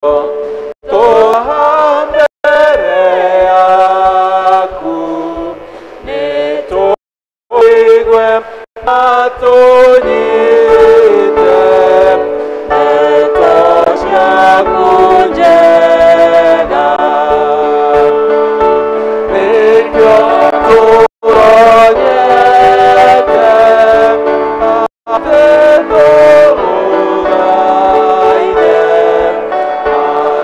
Mbere yaku nĩtũigue na tũnyite ndeto ciaku njega nĩkĩo tũronyete atĩ tũmũthaithe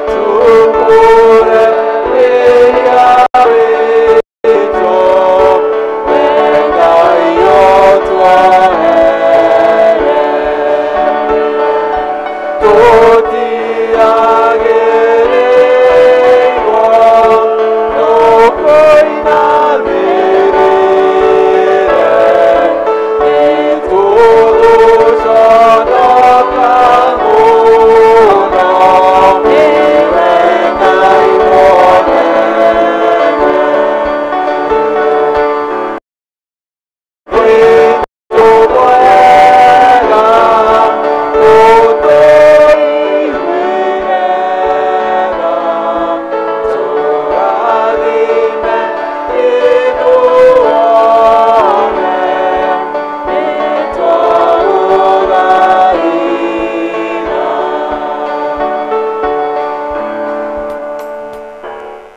atũkũre wĩhia witũ we Ngai ũtuohere tũtiagĩrĩirwo nĩkũinamĩrĩre nĩtũgũconoka mũno nĩwe Ngai mũnene. Witũ mwega ũtũiguĩre tha tũrathime ithuothe nĩtwagũthaitha.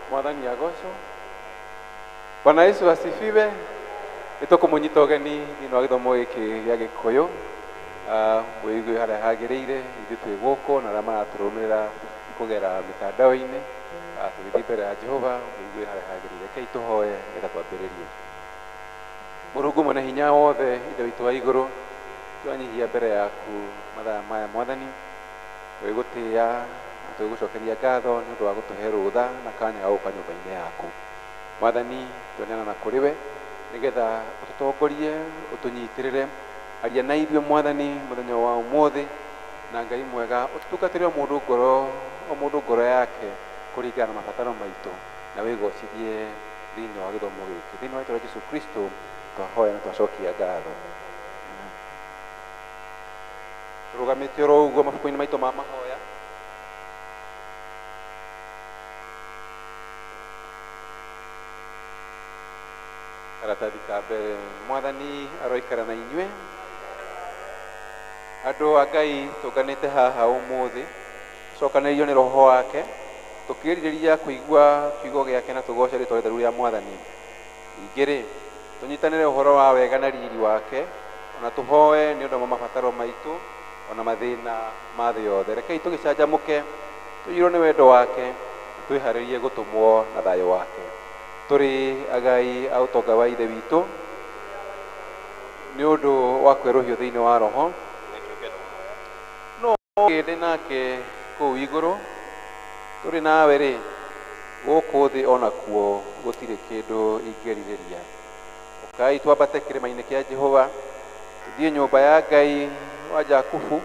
Mwathani agocwo. Bwana Yesu asifiwe. Nĩtũkũmũnyita ũgeni thĩinĩ wa gĩthomo gĩkĩ gĩa Gĩkũyũ. Wĩigue harĩa hagĩrĩire, ithuĩ twĩ gũkũ na arĩa maratũrũmĩrĩra kũgera mĩtandao-inĩ. Tũgĩthiĩ mbere ya Jehova, wĩigue harĩa hagĩrĩire. Rekei tũhoe nĩgetha twambĩrĩrie. Mũrungu mwene hinya wothe, Ithe witũ wa igũrũ, twanyihia mbere yaku mathaa maya Mwathani, twĩgũtĩĩa na twĩgũcokeria ngatho nĩ ũndũ wa gũtũhe rũtha na kanya ga gũka nyũmba-inĩ yaku. Mwathani, tweneana na kũrĩ we nĩgetha ũtũtongorie, ũtũnyitĩrĩre, aria na ithuĩ Mwathani mũthenya wa ũmũthĩ, na Ngai mwega ũtũtungatĩre o mũndũ ngoro, o mũndũ ngoro yake kũringana na mabataro maitũ, na wĩgocithie thĩinĩ wa gĩthomo gĩkĩ. Thĩinĩ wa rĩtwa rĩa Jesũ Kristo twahoya na twacokia ngatho. Amen. Tũrũgamĩte oro ũguo mabuku-inĩ maitũ ma mahoya. Karatathi ka mbere, Mwathani aroikara na inyuĩ. Andũ a Ngai tũnganĩte haha ũmũthĩ, tũcokanĩrĩirio nĩ Roho wake, tũkĩrirĩria kũigua kiugo gĩake na tũgoce rĩtwa rĩtheru rĩa Mwathani. Ningĩ rĩ, tũnyitanĩre ũhoro wa wega na riri wake, ona tũhoe nĩ ũndũ wa mabataro maitũ, ona mathĩna ma thĩ yothe. Rekei tũgĩcanjamũke, tũiyũrwo nĩ wendo wake, na twĩharĩrie gũtũmwo na thayũ wake. Tũrĩ agai a ũtonga wa Ithe witũ, nĩ ũndũ wa kwerũhio thĩinĩ wa Roho. No ũgĩte nake kũu igũrũ, tũrĩ nawe rĩ, gũkũ thĩ onakuo gũtirĩ kĩndũ ingĩrirĩria. Ũkai twambate kĩrĩma-inĩ kĩa Jehova, tũthiĩ nyũmba ya Ngai wa Jakubu,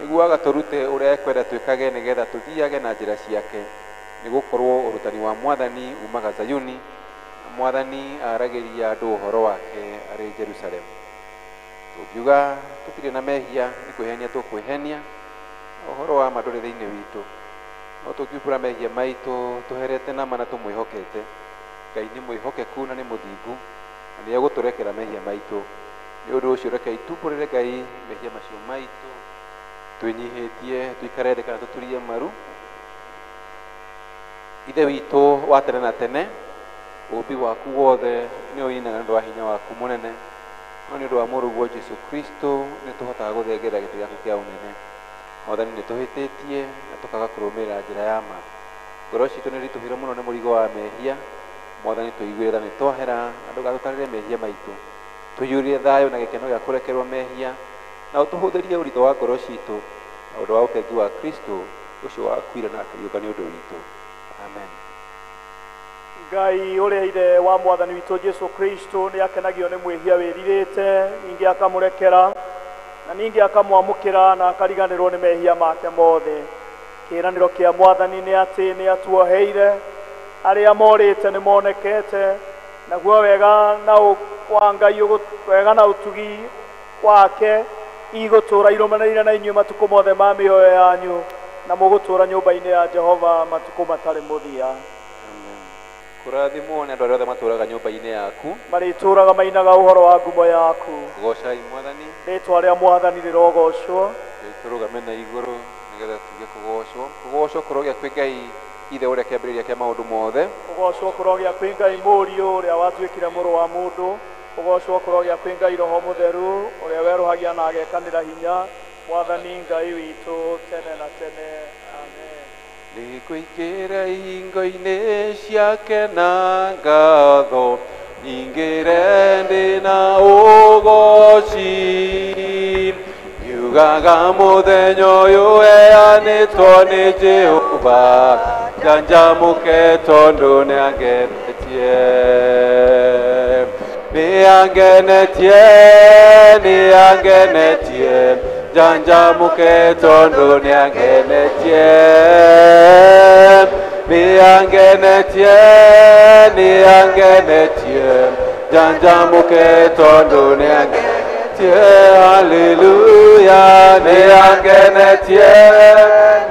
nĩguo agatũrute ũrĩa ekwenda twĩkage nĩgetha tũthiage na njĩra ciake. Nĩgũkorwo ũrutani wa Mwathani umaga Zayuni, na Mwathani aragĩria andũ ũhoro wake arĩ Jerusalemu. Tũngiuga tũtirĩ na mehia, nĩ kwĩhenia tũkwĩhenia, na ũhoro wa ma ndũrĩ thĩinĩ witũ. No tũngiumbũra mehia maitũ tũherete nama na tũmwĩhokete, Ngai nĩ mwĩhokeku na nĩ mũthingu, na nĩ egũtũrekera mehia maitũ. Nĩ ũndũ ũcio rekei tumbũrĩre Ngai mehia macio maitũ, twĩnyihĩtie, tũikare thĩ kana tũturie maru. Ithe witũ wa tene na tene, ũũmbi waku wothe nĩ ũinaga nĩ ũndũ wa hinya waku mũnene, no nĩ ũndũ wa mũrũguo Jesũ Kristo nĩ tũhotaga gũthengerera gĩtĩ gĩaku kĩa ũnene. Mwathani, nĩ tũhĩtĩtie na tũkaga kũrũmĩrĩra njĩra ya ma. Ngoro citũ nĩ ritũhĩirwo mũno nĩ mũrigo wa mehia. Mwathani, tũiguĩre tha nĩ twahera, na ndũgatũtarĩre mehia maitũ. Tũiyũrie thayũ na gĩkeno gĩa kũrekerwo mehia, na ũtũhũthĩrie ũritũ wa ngoro citũ na ũndũ wa ũkengi wa Kristo ũcio wakuire na akĩriũka nĩ ũndũ witũ. Amen. Ngai ũrĩa Ithe wa Mwathani witũ Jesũ Kristo nĩ akenagio nĩ mwĩhia wĩrirĩte, ningĩ akamũrekera, na ningĩ akamwamũkĩra na akariganĩrwo nĩ mehia make mothe. Kĩĩranĩro kĩa Mwathani nĩ atĩ nĩ atuoheire, arĩa morĩte nĩ monekete, naguo wega na wa Ngai wega na ũtugi wake igũtũũra irũmanĩrĩire na inyuĩ matukũ mothe ma mĩoyo yanyu. Na mũgũtũũra nyũmba-inĩ ya Jehova matukũ matarĩ mũthia. Amen. Kũrathimwo nĩ andũ arĩa othe matũũraga nyũmba-inĩ yaku. Marĩtũũraga mainaga ũhoro wa ngumo yaku. Goocai Mwathani. Rĩĩtwa rĩa Mwathani rĩrogocwo. Tũrũgame na igũrũ nĩgetha tuge kũgocwo. Kũgocwo kũrogĩa kwĩ Ngai Ithe ũrĩa kĩambĩrĩria kĩa maũndũ mothe. Kũgocwo kũrogĩa kwĩ Ngai Mũriũ ũrĩa watuĩkire mũrũ wa mũndũ. Kũgocwo kũrogĩa kwĩ Ngai Roho Mũtheru ũrĩa werũhagia na agekanĩra hinya. Mwathani Ngai witũ tene na tene. Amen. Nĩngũingĩra ihingo-inĩ ciake na ngatho, nyingĩre ndĩ na ũgooci. Ngiugaga mũthenya ũyũ heanĩtwo nĩ Jehova, njanjamũke tondũ nĩangenetie. Nĩangenetie, nĩangenetie, njanjamũke tondũ nĩangenetie. Nĩangenetie, nĩangenetie, njanjamũke tondũ nĩangenetie. Haleluya, nĩangenetie,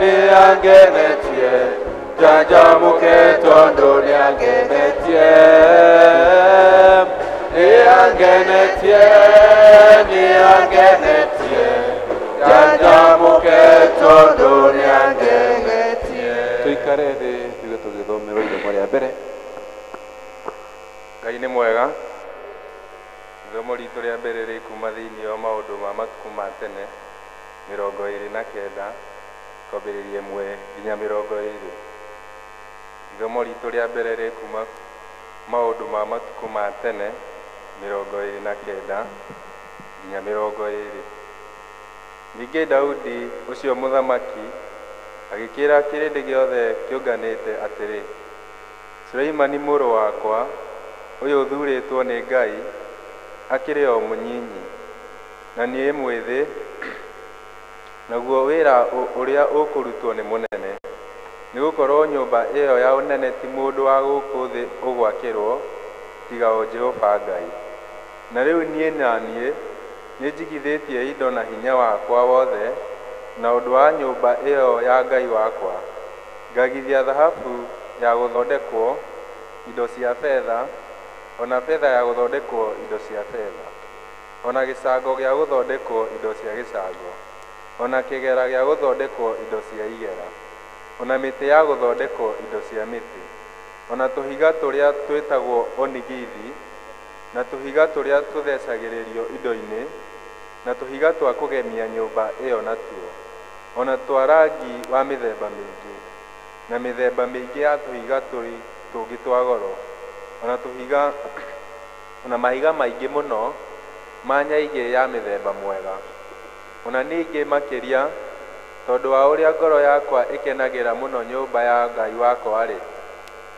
nĩangenetie, njanjamũke tondũ nĩangenetie. Nĩangenetie, nĩangenetie, njanjamũke tondũ nĩangenetie. Tũikare thĩ tuge tũgĩthomerwo ithomo rĩa mbere. Ngai nĩ mwega. Ithomo ritũ rĩa mbere rĩ kuma thĩinĩ wa maũndũ ma matukũ ma tene 29 kwambĩrĩria 1 nginya 20. Ithomo ritũ rĩa mbere rĩ kuma maũndũ ma matukũ ma tene 29 nginya 20. Ningĩ Daudi ũcio mũthamaki agĩkĩra kĩrĩndĩ gĩothe kĩũnganĩte atĩrĩ, Suleimani mũrũ wakwa ũyũ ũthuurĩtwo nĩ Ngai akĩrĩ o mũnyinyi, na niĩ mwĩthĩ, naguo wĩra ũrĩa ũkũrutwo nĩ mũnene. Nĩgũkorwo nyũmba ĩyo ya ũnene ti mũndũ wa gũkũ thĩ ũgwakĩrwo, tiga o Jehova Ngai. Na rĩu niĩ na niĩ nĩnjigithĩtie indo na hinya wakwa wothe na ũndũ wa nyũmba ĩyo ya Ngai wakwa, ngagithia thahabu ya gũthondekwo indo cia betha, o na betha ya gũthondekwo indo cia betha, o na gĩcango gĩa gũthondekwo indo cia gĩcango, o na kĩgera gĩa gũthondekwo indo cia igera, o na mĩtĩ ya gũthondekwo indo cia mĩtĩ, o na tũhiga tũrĩa twĩtagwo onigithi, na tũhiga tũrĩa tũthecagĩrĩrio indo-inĩ, na tũhiga twa kũgemia nyũmba ĩyo natuo, o na twa rangi wa mĩthemba mĩingĩ, na mĩthemba mĩingĩ ya tũhiga tũngĩ twa goro, o na tũhiga o na mahiga maingĩ mũno ma nyaigĩ ya mĩthemba mwega. O na ningĩ makĩria, tondũ wa ũrĩa ngoro yakwa ĩkenagĩra mũno nyũmba ya Ngai wakwa-rĩ,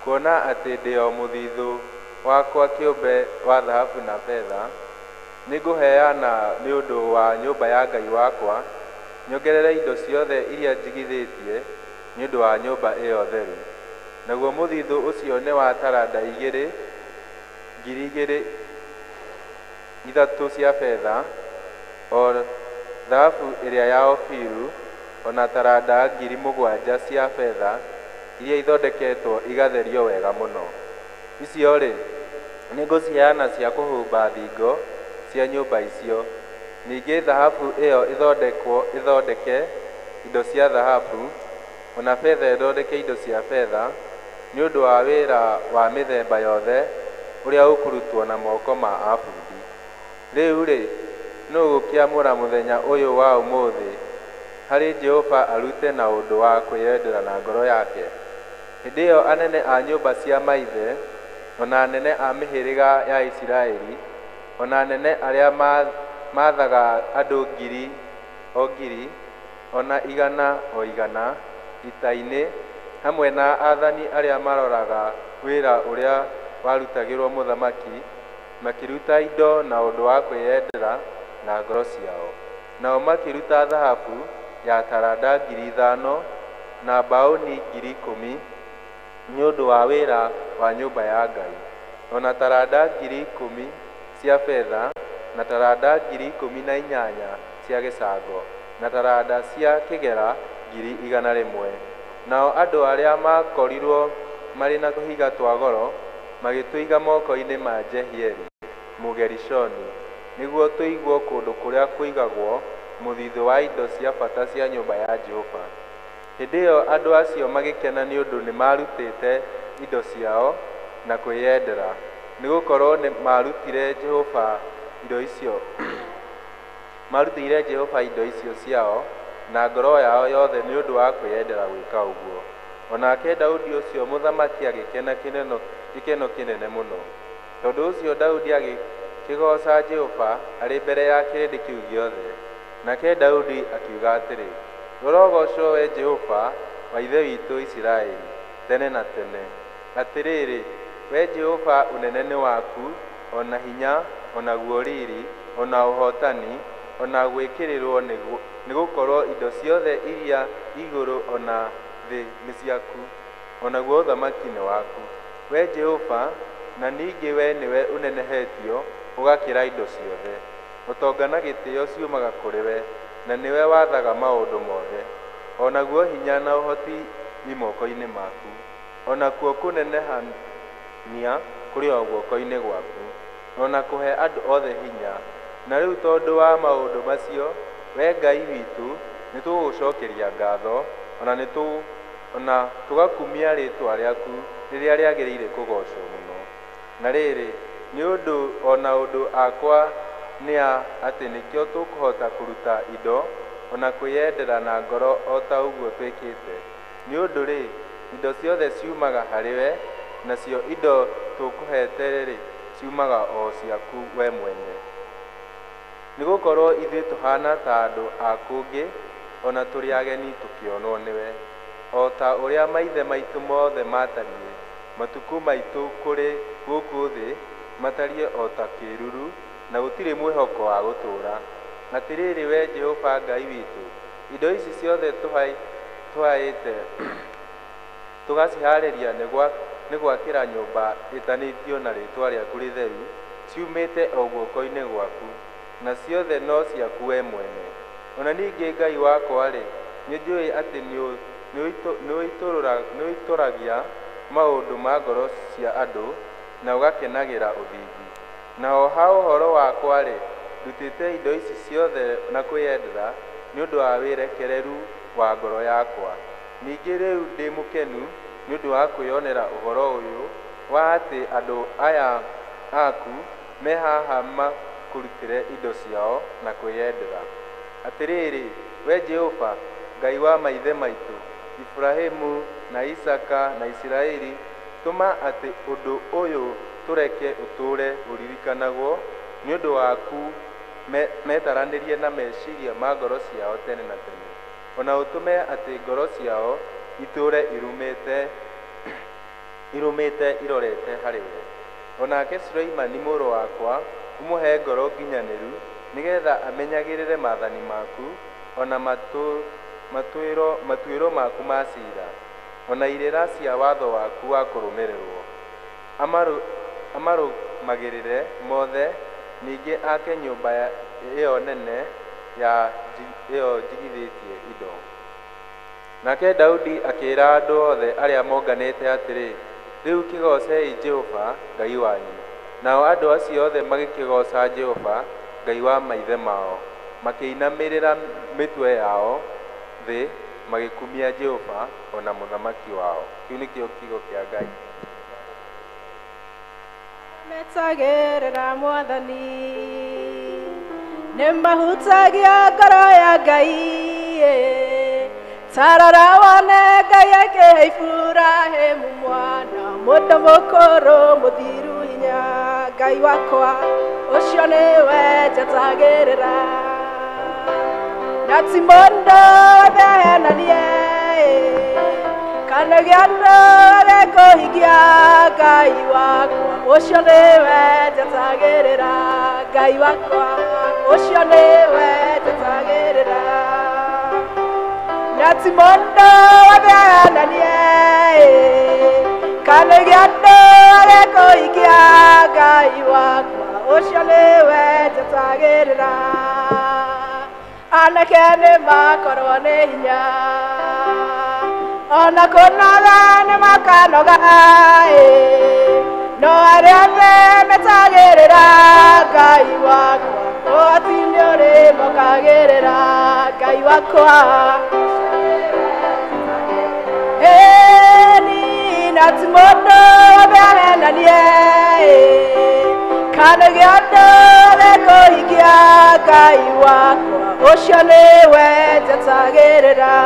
kuona atĩ ndĩ o mũthithũ wakwa kĩũmbe wa thahabu na betha, nĩngũheana nĩ ũndũ wa nyũmba ya Ngai wakwa, nyongerere indo ciothe iria njigithĩtie nĩ ũndũ wa nyũmba ĩyo theru. Naguo mũthithũ ũcio nĩ wa taranda 2,300 cia betha, o thahabu ĩrĩa ya Ofiru, o na taranda 7,000 cia betha iria ithondeketwo igatherio wega mũno. Icio-rĩ, nĩngũciheana cia kũhumba thingo cia nyũmba icio. Ningĩ thahabu ĩyo ĩthondeke indo cia thahabu, o na betha ĩthondeke indo cia betha, nĩ ũndũ wa wĩra wa mĩthemba yothe ũrĩa ũkũrutwo na moko ma abundi. Rĩu-rĩ, nũũ ũgũkĩamũra mũthenya ũyũ wa ũmũthĩ harĩ Jehova arute na ũndũ wa kwĩyendera na ngoro yake? Hĩndĩ ĩyo anene a nyũmba cia maithe, o na anene a mĩhĩrĩga ya Isiraeli, o na anene arĩa maathaga andũ ngiri o ngiri, o na igana o igana ita-inĩ, hamwe na aathani arĩa maroraga wĩra ũrĩa warutagĩrwo mũthamaki, makĩruta indo na ũndũ wa kwĩyendera na ngoro ciao. Nao makĩruta thahabu ya taranda 5,000 na mbaũni 10,000 nĩ ũndũ wa wĩra wa nyũmba ya Ngai, o na taranda 10,000 cia betha, na taranda 18,000 cia gĩcango, na taranda cia kĩgera 100,000. Nao andũ arĩa maakorirwo marĩ na tũhiga twa goro magĩtũiga moko-inĩ ma Jehieli Mũgerishoni, nĩguo tũigwo kũndũ kũrĩa kũigagwo mũthithũ wa indo cia bata cia nyũmba ya Jehova. Hĩndĩ ĩyo andũ acio magĩkena nĩ ũndũ nĩmarutĩte indo ciao na kwĩyendera, nĩgũkorwo nĩmarutire Jehova indo icio marutĩire Jehova indo icio ciao na ngoro yao yothe nĩ ũndũ wa kwĩyendera gwĩka ũguo. O nake Daudi ũcio mũthamaki agĩkena gĩkeno kĩnene mũno. Tondũ ũcio Daudi agĩkĩgooca Jehova arĩ mbere ya kĩrĩndĩ kĩu gĩothe. Nake Daudi akiuga atĩrĩ, "Ũrogoocwo we Jehova wa ithe witũ Isiraeli tene na tene. Atĩrĩrĩ, we Jehova, ũnene nĩ waku, o na hinya, o naguo riri, o na ũhootani, o na gwĩkĩrĩrwo, nĩgũkorwo indo ciothe iria igũrũ o na thĩ nĩ ciaku, o naguo ũthamaki nĩ waku, we Jehova, na ningĩ we nĩwe ũnenehetio ũgakĩra indo ciothe. Ũtonga na gĩtĩo ciumaga kũrĩ we, na nĩwe wathaga maũndũ mothe. O naguo hinya na ũhoti i moko-inĩ maku, o nakuo kũnenehania kũrĩ o guoko-inĩ gwaku, o na kũhe andũ othe hinya. Na rĩu tondũ wa maũndũ macio, we Ngai witũ, nĩtũgũgũcokeria ngatho, o na tũgakumia rĩĩtwa rĩaku rĩrĩa rĩagĩrĩire kũgoocwo mũno. Na rĩrĩ, nĩ ũndũ o na ũndũ akwa nĩ a atĩ nĩkĩo tũkũhota kũruta indo o na kwĩyendera na ngoro o ta ũguo twĩkĩte. Nĩ ũndũ-rĩ, indo ciothe ciumaga harĩ we, nacio indo tũkũhete-rĩ, ciumaga o ciaku we mwene. Nĩgũkorwo ithuĩ tũhaana ta andũ a kũngĩ, o na tũrĩ ageni tũkĩonwo nĩwe, o ta ũrĩa maithe maitũ mothe maatariĩ. Matukũ maitũ kũrĩ gũkũ thĩ matariĩ o ta kĩĩruru, na gũtirĩ mwĩhoko wa gũtũũra. Atĩrĩrĩ we Jehova Ngai witũ, indo ici ciothe tũhaĩte tũgacihaarĩria nĩ gwakĩra nyũmba ĩtanĩtio na rĩĩtwa rĩaku rĩtheru, ciumĩte o guoko-inĩ gwaku, na ciothe no ciaku we mwene. O na ningĩ Ngai wakwa-rĩ, nĩnjũĩ atĩ nĩũitũragia maũndũ ma ngoro cia andũ, na ũgakenagĩra ũthingu. Naho ha ũhoro wakwa-rĩ, ndutĩte indo ici ciothe na kwĩyendera nĩ ũndũ wa wĩrekereru wa ngoro yakwa. Ningĩ rĩu ndĩ mũkenu nĩ ũndũ wa kwĩonera ũhoro ũyũ wa atĩ andũ aya aku me haha makũrutĩre indo ciao na kwĩyendera. Atĩrĩrĩ, we Jehova, Ngai wa maithe maitũ, Iburahĩmu na Isaaka na Isiraeli, tũma atĩ ũndũ ũyũ tũreke ũtũũre ũririkanagwo nĩ ũndũ waku metaranĩrie na meciria ma ngoro ciao tene na tene. O na ũtũme atĩ ngoro ciao itũũre irũmĩte irorete harĩ we. O nake Suleimani mũrũ wakwa ũmũhe ngoro nginyanĩru, nĩgeetha amenyagĩrĩre maathani maku, o na matuĩro maku ma ciira, o na irĩra cia watho waku wa kũrũmĩrĩrwo. Amarũmagĩrĩre mothe, ningĩ ake nyũmba ĩyo nene ya ĩyo njigithĩtie indo. Nake Daudi akĩĩra andũ othe arĩa monganĩte atĩrĩ, "Rĩu kĩgoocei Jehova Ngai wanyu." Nao andũ acio othe magĩkĩgooca Jehova Ngai wa maithe mao, makĩinamĩrĩra mĩtwe yao thĩ, magĩkumia Jehova o na mũthamaki wao. Kĩu nĩkĩo kiugo kĩa Ngai. Metagĩrĩra Mwathani, nĩmahutagia ngoro ya Ngai. Tarora wone Ngai akĩhe Iburahĩmu mwana, mũndũ mũkũrũ mũthiru hinya. Ngai wakwa, ũcio nĩwe njetagĩrĩra, na ti mũndũ wethe kana gĩa andũ agekũhingia. Ngai wakwa, ũcio nĩwe njetagĩrĩra. Ngai wakwa, ũcio nĩwe njetagĩrĩra, na ti mũndũ wethe kana gĩa andũ agekũhingia. Ngai wakwa, ũcio nĩwe njetagĩrĩra. Anake nĩ makorwo nĩ hinya ona kũnoga nĩ makanoga ĩ, no arĩa othe metagĩrĩra Ngai wakwa ũhoti nĩ ũrĩmokagĩrĩra Ngai wakwa. Ĩni na ti mũndũ wothe ahenanie kana gĩa andũ gĩkũhingia Ngai wakwa ũcio nĩwe njetagĩrĩra.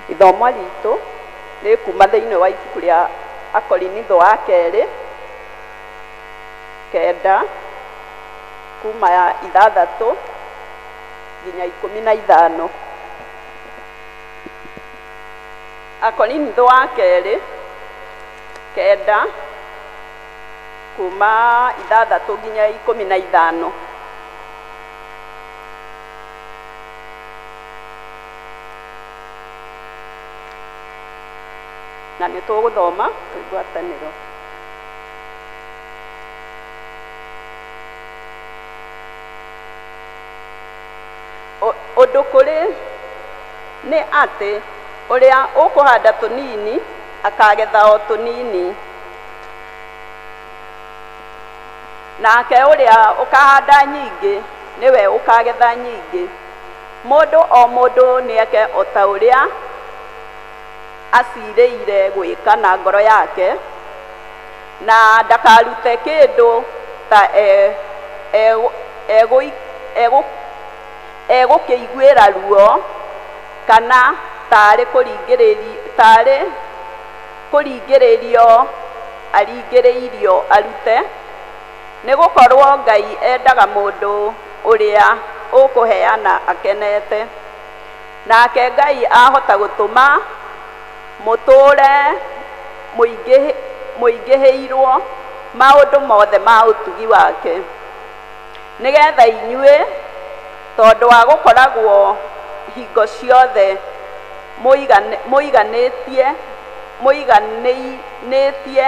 Ithomo ritũ nĩ kuma thĩinĩ wa ibuku rĩa Akorinitho wa kerĩ 9 kuma 6 nginya 15. Akorinitho wa kerĩ 9 kuma 6 nginya 15. Na nĩ tũgũthoma twĩ ngwatanĩro. Ũndũ kũrĩ nĩ atĩ ũrĩa ũkũhanda tũnini akagetha o tũnini, nake ũrĩa ũkahanda nyingĩ nĩwe ũkagetha nyingĩ. Mũndũ o mũndũ nĩeke o ta ũrĩa acirĩire gwĩka na ngoro yake, na ndakarute kĩndũ ta egũkĩiguĩra ruo kana tarĩ kũringĩrĩrio aringĩrĩirio arute, nĩgũkorwo Ngai endaga mũndũ ũrĩa ũkũheana akenete. Nake Ngai ahota gũtũma mũtũũre mũingĩhĩirwo maũndũ mothe ma ũtugi wake, nĩgetha inyuĩ tondũ wa gũkoragwo hingo ciothe mũiganĩtie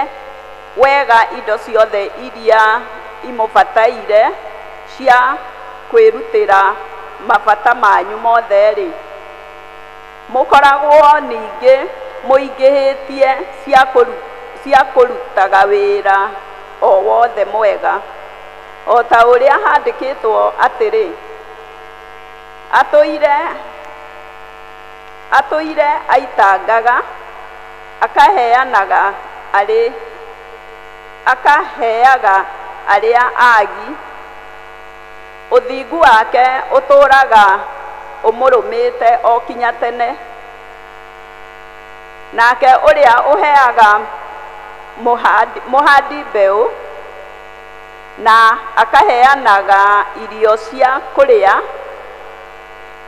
wega indo ciothe iria imũbataire cia kwĩrutĩra mabata manyu mothe-rĩ, mũkoragwo ningĩ mũingĩhĩtie cia kũrutaga wĩra o wothe mwega, o ta ũrĩa handĩkĩtwo atĩrĩ, atũire aitangaga akaheaga arĩa agi, ũthingu wake ũtũũraga ũmũrũmĩte o kinya tene. Nake ũrĩa ũheaga mũhandi mbeũ na akaheanaga irio cia kũrĩa,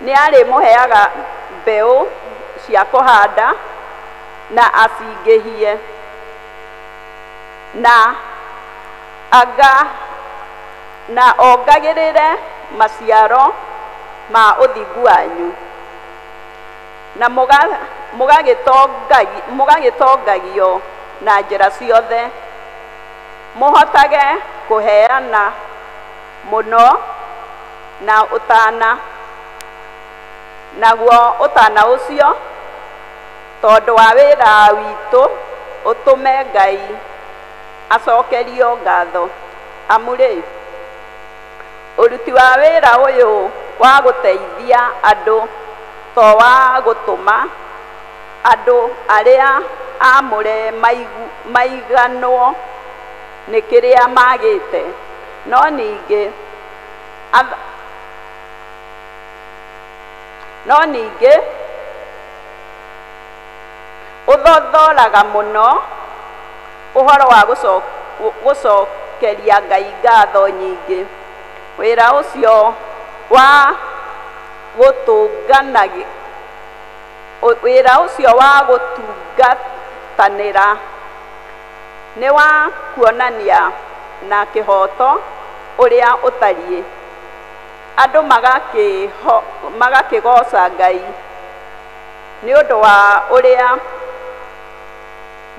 nĩarĩmũheaga mbeũ cia kũhanda na acingĩhie, na ongagĩrĩre maciaro ma ũthingu wanyu, na mũgagĩtongagio na njĩra ciothe, mũhotage kũheana mũno na ũtana, naguo ũtana ũcio tondũ wa wĩra witũ ũtũme Ngai acokerio ngatho. Amu-rĩ, ũruti wa wĩra ũyũ wa gũteithia andũ to wa gũtũma andũ arĩa aamũre maiganwo nĩ kĩrĩa magĩte, no ningĩ ũthothoraga mũno ũhoro wa gũcokeria Ngai ngatho nyingĩ. Wĩra ũcio wa gũtungatanĩra nĩ wa kuonania na kĩhooto ũrĩa ũtariĩ, andũ magakĩgooca Ngai nĩ ũndũ wa ũrĩa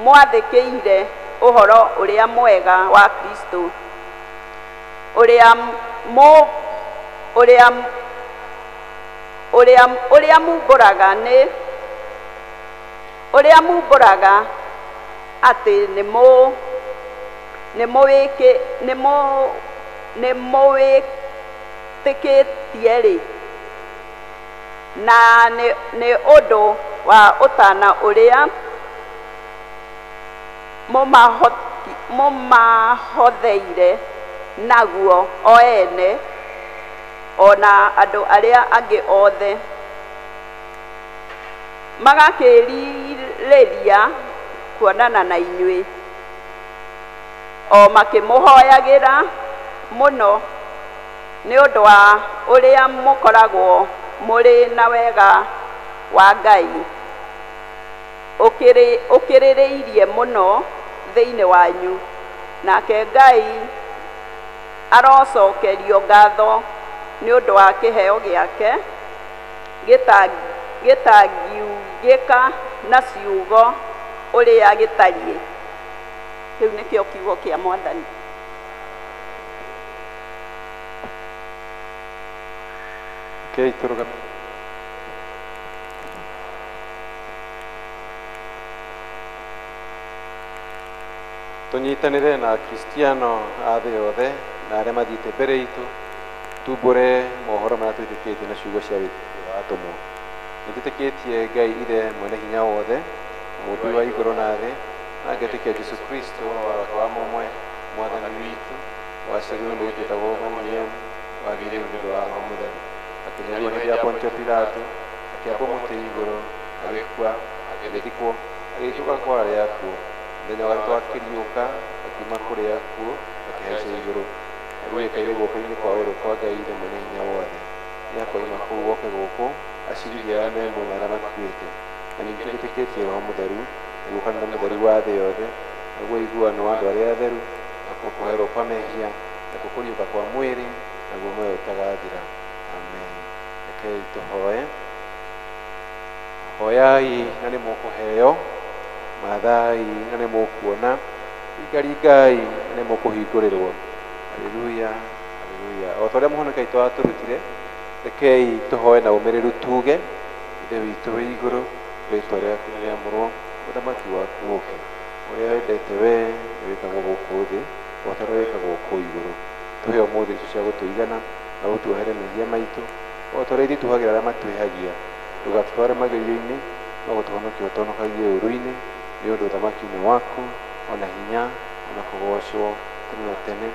mwathĩkĩire ũhoro ũrĩa mwega wa Kristo, ũrĩa mumbũraga atĩ nĩmũwĩtĩkĩtie-rĩ, na nĩ ũndũ wa ũtana ũrĩa mũmahotheire naguo o ene ona andũ arĩa angĩ othe. Magakĩrirĩria kuonana na inyuĩ, o makĩmũhoyagĩra mũno nĩ ũndũ wa ũrĩa mũkoragwo mũrĩ na wega wa Ngai ũkĩrĩrĩirie mũno thĩinĩ wanyu. Nake Ngai arocokerio ngatho nĩ ũndũ wa kĩheo gĩake gĩtangiugĩka na ciugo ũrĩa gĩtariĩ. Kĩu nĩkĩo kiugo kĩa Mwathani. Okay, tũrũgame. Tũnyitanĩre na Akristiano a thĩ yothe na arĩa mathiĩte mbere itũ, tumbũre mohoro marĩa twĩtĩkĩtie na ciugo cia wĩtĩkio wa atũmwo. Nĩtwĩtĩkĩtie Ngai Ithe mwene hinya wothe, mũũmbi wa igũrũ na thĩ, na ngetĩkia Jesũ Kristo wake wa mũmwe, Mwathani witũ, waciarirwo nĩ mũirĩtu wĩtagwo Mariamu, wagĩire nĩ ũndũ wa Roho Mũtheru, akĩnyarirwo hĩndĩ ya Pontio Pilato, akĩambwo mũtĩ igũrũ, agĩkua, agĩthikwo, agĩikũrũka kwa arĩa akuũ. Mũthenya wa gatatũ akĩriũka, akiuma kũrĩ akuũ, akĩhaica igũrũ, na rĩu aikaire guoko-inĩ kwa ũrĩo kwa Ngai Ithe mwene hinya wothe. Nĩakoima kũu oke gũkũ, acirithie arĩa me muoyo na arĩa makuĩte. Na ningĩ nĩtwĩtĩkĩtie Roho Mũtheru, nĩguo kanitha mũtheru wa thĩ yothe, naguo ũiguano wa andũ arĩa atheru, nakuo kũherwo kwa mehia, nakuo kũriũka kwa mwĩrĩ, naguo muoyo ũtagathira. Amen. Rekei tũhoe. Hoyai na nĩ mũkũheo, mathai na nĩ mũkuona, ringaringai na nĩ mũkũhingũrĩrwo. Haleluya, haleluya. O ta ũrĩa mũhonokia witũ atũrutire, rekei tũhoe na ũmĩrĩru tuge, Ithe witũ wĩ igũrũ, rĩtwa rĩaku nĩrĩamũrwo, ũthamaki waku ũke, ũrĩa wendete wee nĩwĩkagwo gũkũ thĩ o ta ũrĩa wĩkagwo kũu igũrũ. Tũhe ũmũthĩ irio cia gũtũigana, na ũtuohere mehia maitũ o ta ũrĩa ithuĩ tuohagĩra arĩa matwĩhagia. Ndũgatũtware magerio-inĩ, no gũtũhonokia ũtũhonokagie ũũru-inĩ, nĩ ũndũ ũthamaki nĩ waku, ona hinya, ona kũgoocwo tene na tene.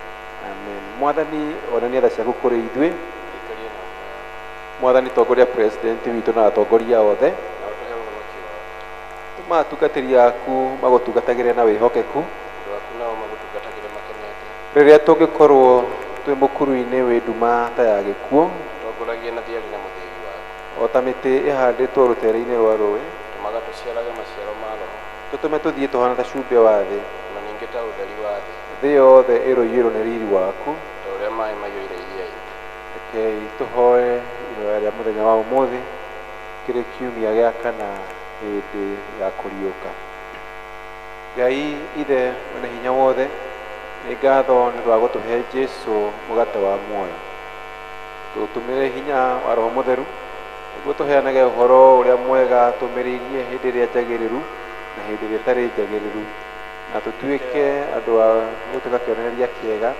Amen. Mwathani, onania tha ciaku kũrĩ ithuĩ. Mwathani, tongoria president witũ na atongoria othe. Tũma atungatĩri aku magũtungatagĩre na wĩhokeku. Rĩrĩa tũngĩkorwo twĩ mũkuru-inĩ wĩ nduma ta ya gĩkuũ, Tongoragia na thiarĩ na mũthĩgi waku. o ta mĩtĩ ĩhandĩtwo rũtere-inĩ rwa rũĩ, Tũmaga tũciarage maciaro ma Roho, tũtũme tũthiĩ tũhana ta cumbĩ wa thĩ. na ningĩ ta ũtheri wa thĩ, Thĩ yothe ĩroiyũrwo nĩ riri waku. ta ũrĩa maĩ maiyũire iria-inĩ. Rekei tũhoe ihoya rĩa mũthenya wa ũmũthĩ, kĩrĩ kiumia gĩa kana hĩndĩ ya kũriũka. Ngai Ithe mwene hinya wothe, nĩ ngatho nĩ ũndũ wa gũtũhe Jesũ mũgate wa muoyo. Tũtũmĩre hinya wa Roho Mũtheru nĩguo tũheanage ũhoro ũrĩa mwega tũmĩrĩirie hĩndĩ ĩrĩa njagĩrĩru na hĩndĩ ĩrĩa ĩtarĩ njagĩrĩru, na tũtuĩke andũ a gũtuĩka kĩonereria kĩega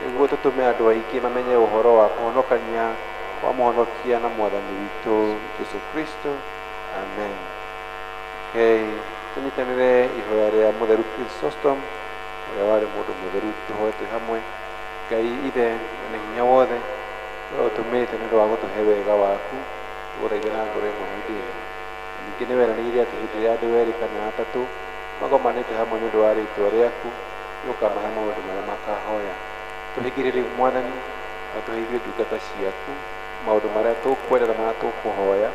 nĩguo tũtũme andũ aingĩ mamenye ũhoro wa kũhonokania kwa mũhonokia na Mwathani witũ Jesũ Kristo. Amen. Okay, tũnyitanĩre ihoya rĩa Mũtheru Chrysostom ũrĩa warĩ mũndũ mũtheru, tũhoe twĩ hamwe. Ngai Ithe mwene hinya wothe, ũrĩa ũtũmĩte nĩ ũndũ wa gũtũhe wega waku, tũgũthaithe na ngoro ĩmwe hĩndĩ ĩno. Na ningĩ nĩ weranĩire atĩ hĩndĩ ĩrĩa andũ erĩ kana atatũ magomanĩte hamwe nĩ ũndũ wa rĩtwa rĩaku, nĩ ũkamahe maũndũ marĩa makahoya. Tũhingĩrie rĩu Mwathani, na tũhe ithuĩ ndungata ciaku maũndũ marĩa tũkwenda na marĩa tũkũhoya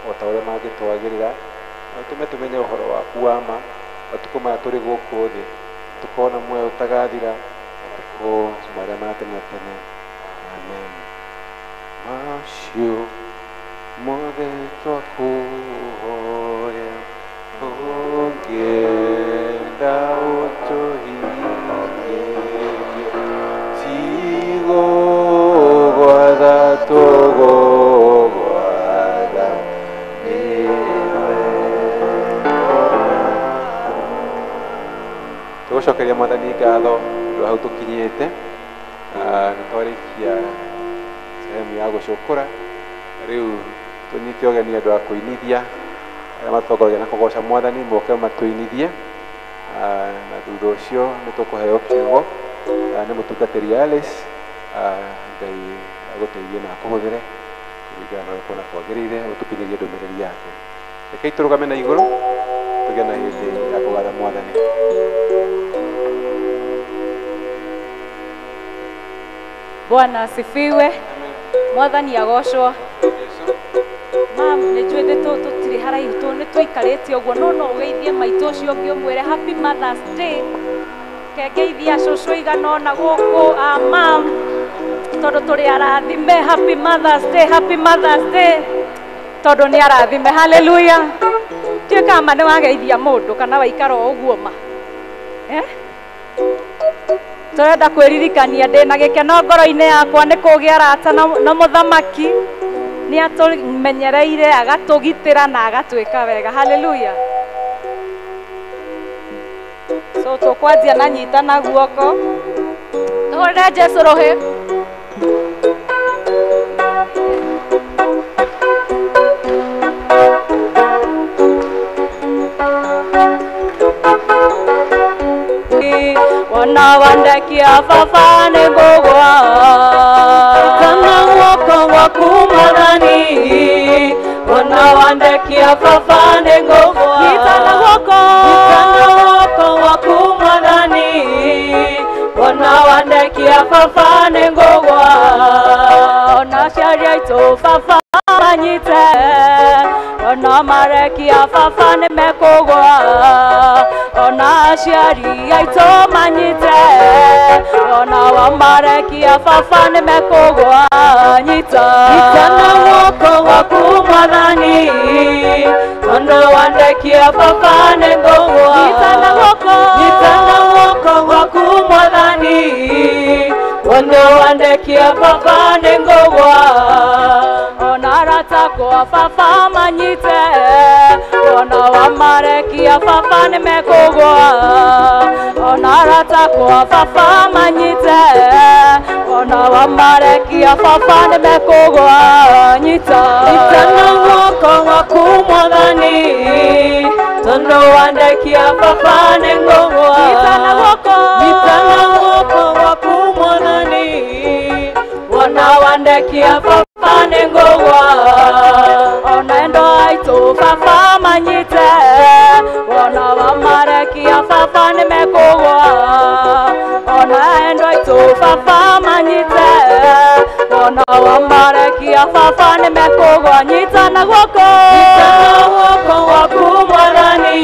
o ta ũrĩa mangĩtwagĩrĩra, na ũtũme tũmenye ũhoro waku wa ma matukũ maya tũrĩ gũkũ thĩ, tũkorwo na muoyo ũtagathira matukũ marĩa ma tene na tene. Amen. Macio mothe twakũhoya, ũngĩenda ũtũhingĩrie, tigũgwatha tũgũgwatha, nĩwe. Tũgũcokeria Mwathani ngatho nĩ ũndũ wa hau tũkinyĩte. Nĩ twarĩkia sehemu ya gũcũkũra, rĩu tũnyite ũgeni andũ a kũinithia arĩa matongoragia na kũgoca Mwathani moke matũinithie, na thutha ũcio nĩ tũkũheo kiugo nĩ mũtungatĩri Alice. Ngai agũteithie na akũhũthĩre kũringana na ũrĩa ũkuona kwagĩrĩire, ũtũkinyĩrie ndũmĩrĩri yake. Rekei tũrũgame na igũrũ tũgĩe na hĩndĩ ya kũgatha Mwathani. Bwana asifiwe. Mwathani agocwo. Mam, nĩ njũĩ tũtirĩ haraihu nĩ tũikarĩte ũguo no no ũgeithie maitũ ũcio ũngĩ ũmwĩre Happy Mother's Day. Kengeithia cũcũ igana ũna gũkũ a mam, tondũ tũrĩ arathime. Happy Mother's Day, Happy Mother's Day, tondũ nĩ arathime. Hallelujah. Ndiũĩ kana ma nĩ wageithia mũndũ kana waikara o ũguo ma. Tũrenda kwĩririkania ndĩ na gĩkeno ngoro-inĩ yakwa nĩ kũgĩa arata na mũthamaki. Nĩ atũmenyereire, agatũgitĩra na agatwĩka wega. Hallelujah. So tũkwanjia na nyita na guoko. Tũhũrĩre Jesũ rũhĩ. Wona wandekia baba nĩ ngũgwa. Kana guoko gwaku Mwathani, wona wandekia baba nĩ ngũgwa. Nyita na guoko, nyita na guoko gwaku Mwathani, wona wandekia baba nĩ ngũgwa. Ona aciari aitũ baba manyite, ona marekia baba nĩ mekũgwa. Ona aciari aitũ manyite, ona wamarekia baba nĩ mekũgwa. Nyita, nyita na guoko gwaku Mwathani, ona wandekia baba nĩ ngũgwa. Nyita na guoko, nyita na guoko gwaku Mwathani, ona wandekia baba nĩ ngũgwa. Ona arata akwa baba manyite, ona wamarekia baba nĩ mekũgwa. Ona arata akwa baba manyite, ona wamarekia baba nĩ mekũgwa. Nyita, nyita na guoko gwaku Mwathani, tondũ wandekia baba nĩ ngũgwa. Nyita na guoko, nyita na guoko gwaku Mwathani, wona wandekia baba nĩ ngũgwa. Ona endo aitũ baba manyite, wona wamarekia baba nĩ mekũgwa. Ona endo aitũ baba manyite, wona wamarekia baba nĩ mekũgwa. Nyita na guoko, nyita na guoko gwaku Mwathani,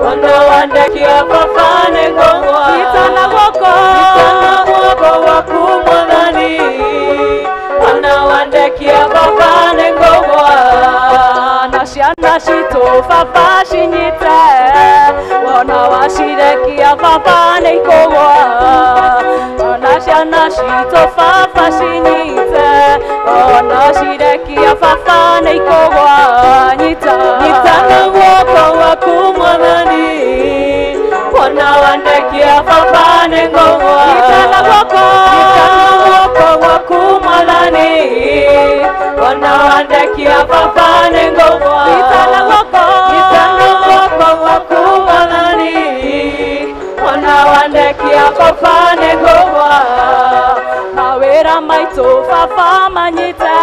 wona wandekia baba nĩ ngũgwa. Nyita na guoko, nyita na guoko gwaku Mwathani, wona wandekia baba nĩ ngũgwa. Na ciana citũ baba cinyite, wona wacirekia baba nĩ ikũgwa. Ona ciana citũ baba cinyite, wona cirekia baba nĩ ikũgwa. Nyita, nyita na guoko gwaku Mwathani, wona wandekia baba nĩ ngũgwa. Nyita na guoko, nyita na guoko gwaku Mwathani, wona wandekia baba nĩ ngũgwa. Nyita na guoko, nyita na guoko gwaku Mwathani, wona wandekia baba nĩ ngũgwa. Mawĩra maitũ baba manyite,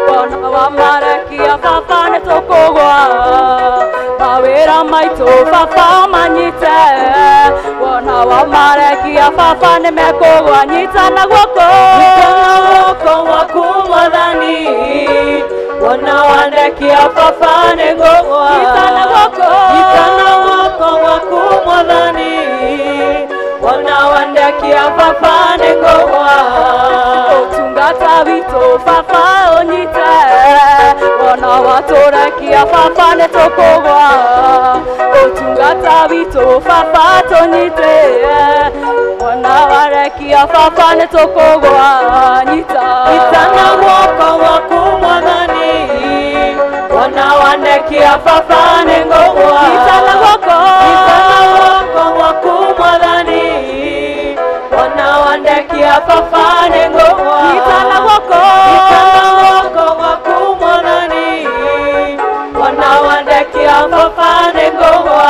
wona wamarekia baba nĩ tũkũgwa. Mawĩra maitũ baba manyite, wona wamarekia baba nĩ mekũgwa. Nyita na guoko, nyita na guoko gwaku Mwathani, wona wandekia baba nĩ ngũgwa. Nyita na guoko, nyita na guoko gwaku Mwathani, wona wandekia baba nĩ ngũgwa. Ũtungata witũ baba ũnyite, wona watũrekia baba nĩ tũkũgwa. Ũtungata witũ baba tũnyite, wona warekia baba nĩ tũkũgwa. Nyita, nyita na guoko gwaku Mwathani, wona wandekia baba nĩ ngũgwa. Nyita na guoko, nyita na guoko gwaku Mwathani, wona wandekia baba nĩ ngũgwa. Nyita na guoko, nyita na guoko gwaku Mwathani, wona wandekia baba nĩ ngũgwa.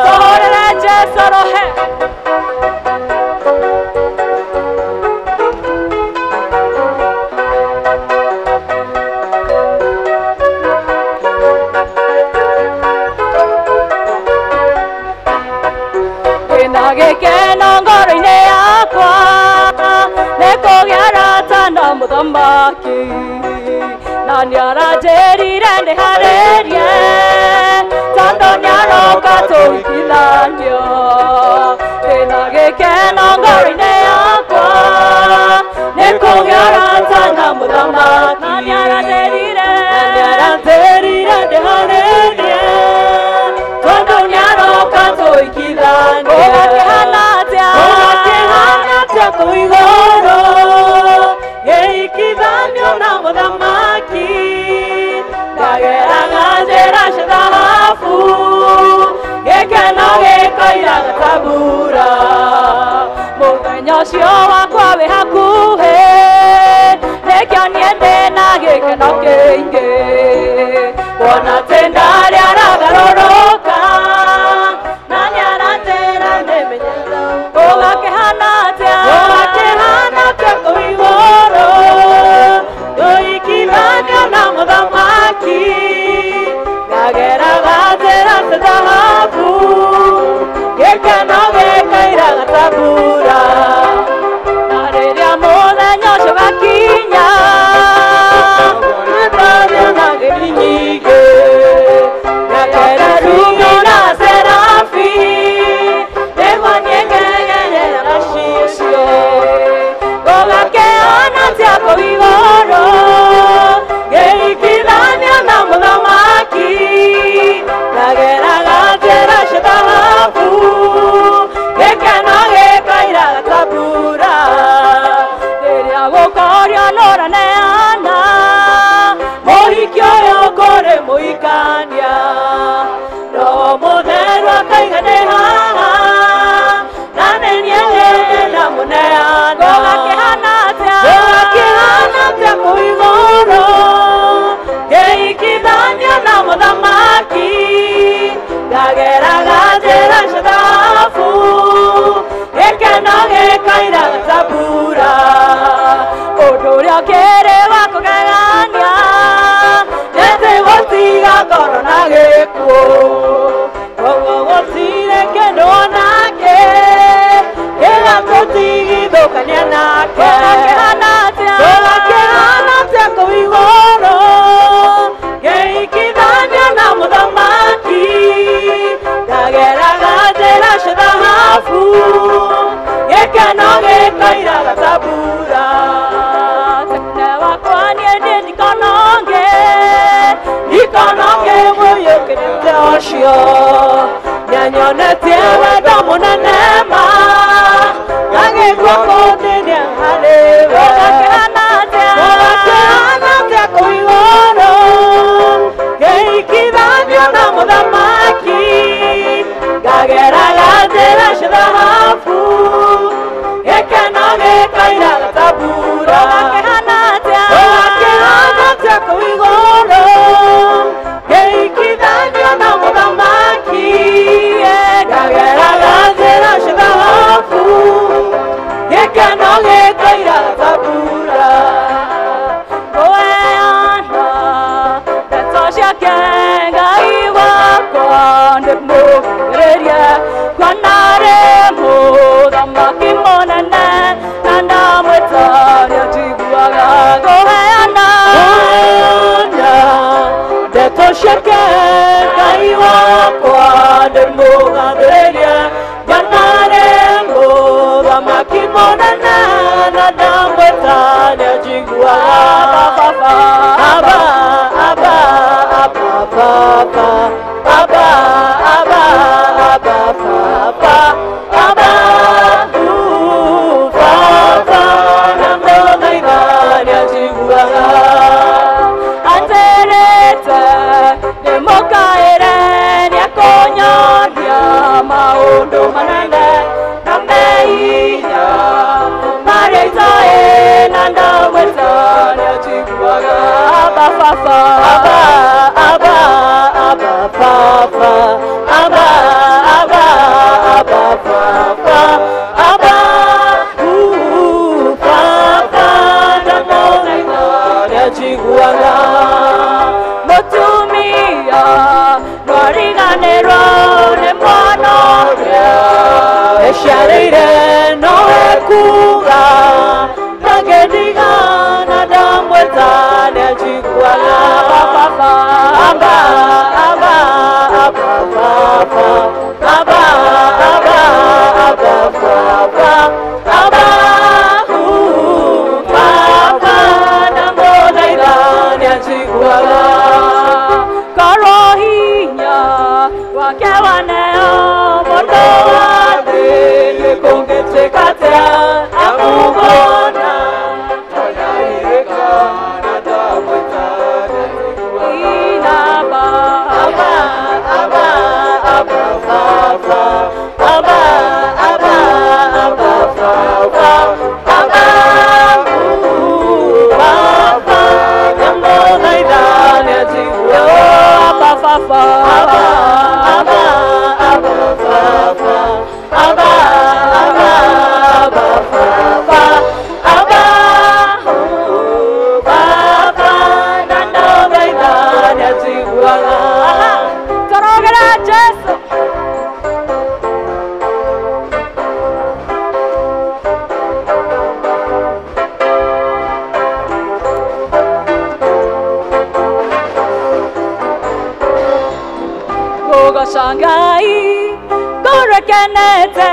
Tũhũrĩre Jesũ rũhĩ. Mũthamaki na nĩaranjĩrire ndĩharĩrie tondũ nĩaroka tũhikithanio ndĩna gĩkeno ngoro-inĩ yakwa nĩkũgĩa ũrata na Mũthamaki na nĩaranjĩrire ndĩharĩrie tondũ nĩaroka tũhikithanio ũgakĩhana atĩa kũu igũrũ gĩikithanio na Mũthamaki ndageraga njĩra cia thahabu gĩkeno gĩkoira ta mbura mũthenya ũcio wakwa wĩ hakuhĩ nĩkĩo niĩ ndĩna gĩkeno kĩingĩ kuona atĩ ndarĩ aragarũrũka na nĩaranjĩra ndĩmenyere ũgakĩhana atĩa kũu igũrũ tũhikithanio na Mũthamaki ngageraga njĩra cia thahabu gĩkeno gĩkaira ta mbura na rĩrĩa mũthenya ũcio ũgakinya nĩndamĩona ngemi nyingĩ na kerubi na serafi nĩguo niĩ ngegerera nacio gũgakĩhana atĩa kũu igũrũ ngĩhikithanio na Mũthamaki ndageraga njĩra cia thahabu gĩkeno gĩkaira ta mbura rĩrĩa gũkorio nũraneana mũhiki ũyũ kũrĩ mũhikania Roho Mũtheru akaiga ndĩ haha na nĩ niĩ hĩndĩ ndamũneana gũgakĩhana atĩa kũu igũrũ ngĩhikithanio na Mũthamaki ndageraga njĩra cia thahabu gĩkeno gĩkaira ta mbura ũndũ ũrĩa ũkĩrĩ wa kũgegania nĩ atĩ gũtigakorwo na gĩkuũ koguo gũtirĩ kĩndũ onake gĩgatũtigithũkania nake gũgakĩhana atĩa kũu igũrũ ngĩhikithanio na Mũthamaki ndageraga njĩra cia thahabu gĩkeno gĩkaira ta mbura tene wakwa niĩ ndĩ ndikononge mũiyũkĩrĩte ũcio nĩanyonetie wendo mũnene ma agĩkua kũndĩnia harĩ we gũgakĩhana atĩa kũu igũrũ ngĩhikithanio na Mũthamaki ngageraga njĩra cia thahabu gĩkeno gĩkaira ta mbura gũgakĩhana atĩa kũu igũrũ ngĩhikithanio na Mũthamaki ngageraga njĩra cia thahabu gĩkeno gĩkaira ta mbura ngũheana ndeto ciake Ngai wakwa ndĩmũkĩrĩrie kuona rĩ Mũthamaki mũnene na ndamwĩta nĩanjiguaga ngũheana ndeto ciake Ngai wakwa ndĩmũgathĩrĩrie kuona rĩ Mũthamaki mũnene na ndamwĩta nĩanjiguaga Baba Abba Abba Abba Baba Abba Abba Abba Baba Abba Baba ndamũthaitha nĩanjiguaga anjĩrĩte ndĩmũkaĩre nĩekũnyonia maũndũ manene na me hinya marĩa itoĩ na ndamwĩta nĩanjiguaga Abba Baba Abba Abba Abba Baba Abba Abba Abba Baba Abba Baba ndamũthaitha nĩanjiguaga mũtumia ndwariganĩrwo nĩ mwana ũrĩa eciarĩire no ekuga ndangĩndigana. Kũgoca Ngai ngũrekenete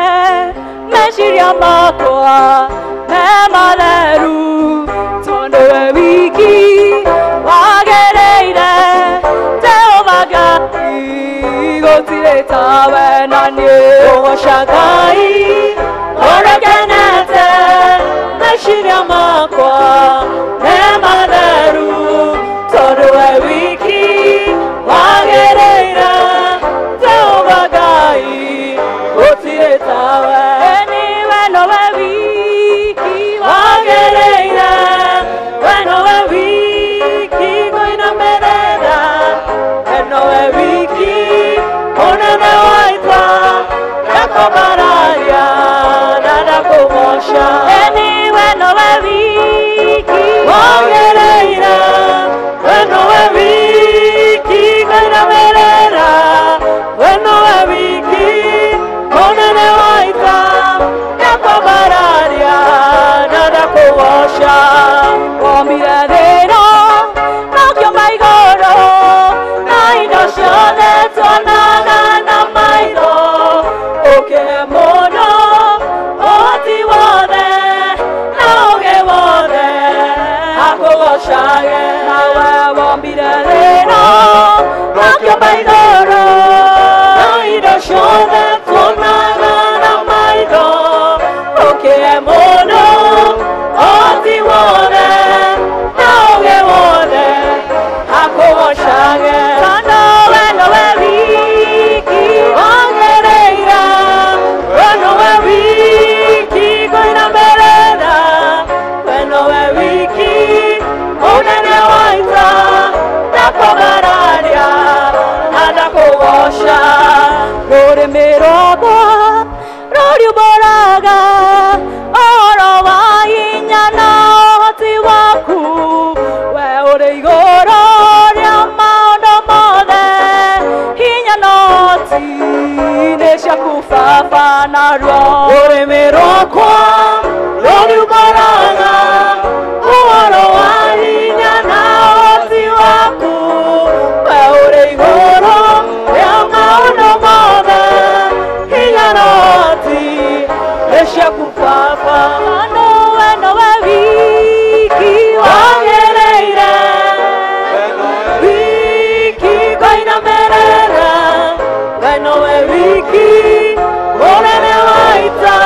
meciria makwa me matheru tondũ we wiki wagĩrĩire Jehova Ngai gũtirĩ tawe na niĩ. Kũgoca Ngai ngũrekenete meciria makwa me matheru tondũ we wiki wagĩrĩire Jehova Ngai gũtirĩ tawe. Niwe nowe wiki wagĩrĩire, we nowe wiki ngũinamĩrĩra, we nowe wiki mũnene wa ita, ndakwambararia na ndakũgoca. Niwe nowe wiki wagĩrĩire, we nowe wiki ngũinamĩrĩra, we nowe wiki mũnene wa ita, ndakwambararia na ndakũgoca. Wombire thĩ ĩno na ũkĩũmba igũrũ na indo ciothe tuonaga na maitho, ũkĩhe mũndũ ũhoti wothe na ũũgĩ wothe akũgocage. Nawe wombire thĩ ĩno na ũkĩũmba igũrũ na indo ciothe tuonaga na maitho, ũkĩhe mũndũ ũhoti wothe na ũũgĩ wothe akũgocage. Tondũ we nowe wiki wagĩrĩire, we nowe wiki ngũinamĩrĩra, we nowe wiki mũnene wa ita, ndakwambararia na ndakũgoca. Rũrĩmĩ rwakwa rũriumbũraga ũhoro wa hinya na ũhoti waku, we ũrĩ igũrũ rĩa maũndũ mothe, hinya na ũhoti nĩ ciaku Baba naruo. Rũrĩmĩ rwakwa rũriumbũraga ũhoro wa hinya na ũhoti waku, we ũrĩ igũrũ rĩa maũndũ mothe, hinya na ũhoti nĩ ciaku Baba. Tondũ we nowe wiki wagĩrĩire, wiki ngũinamĩrĩra, we nowe wiki mũnene wa ita,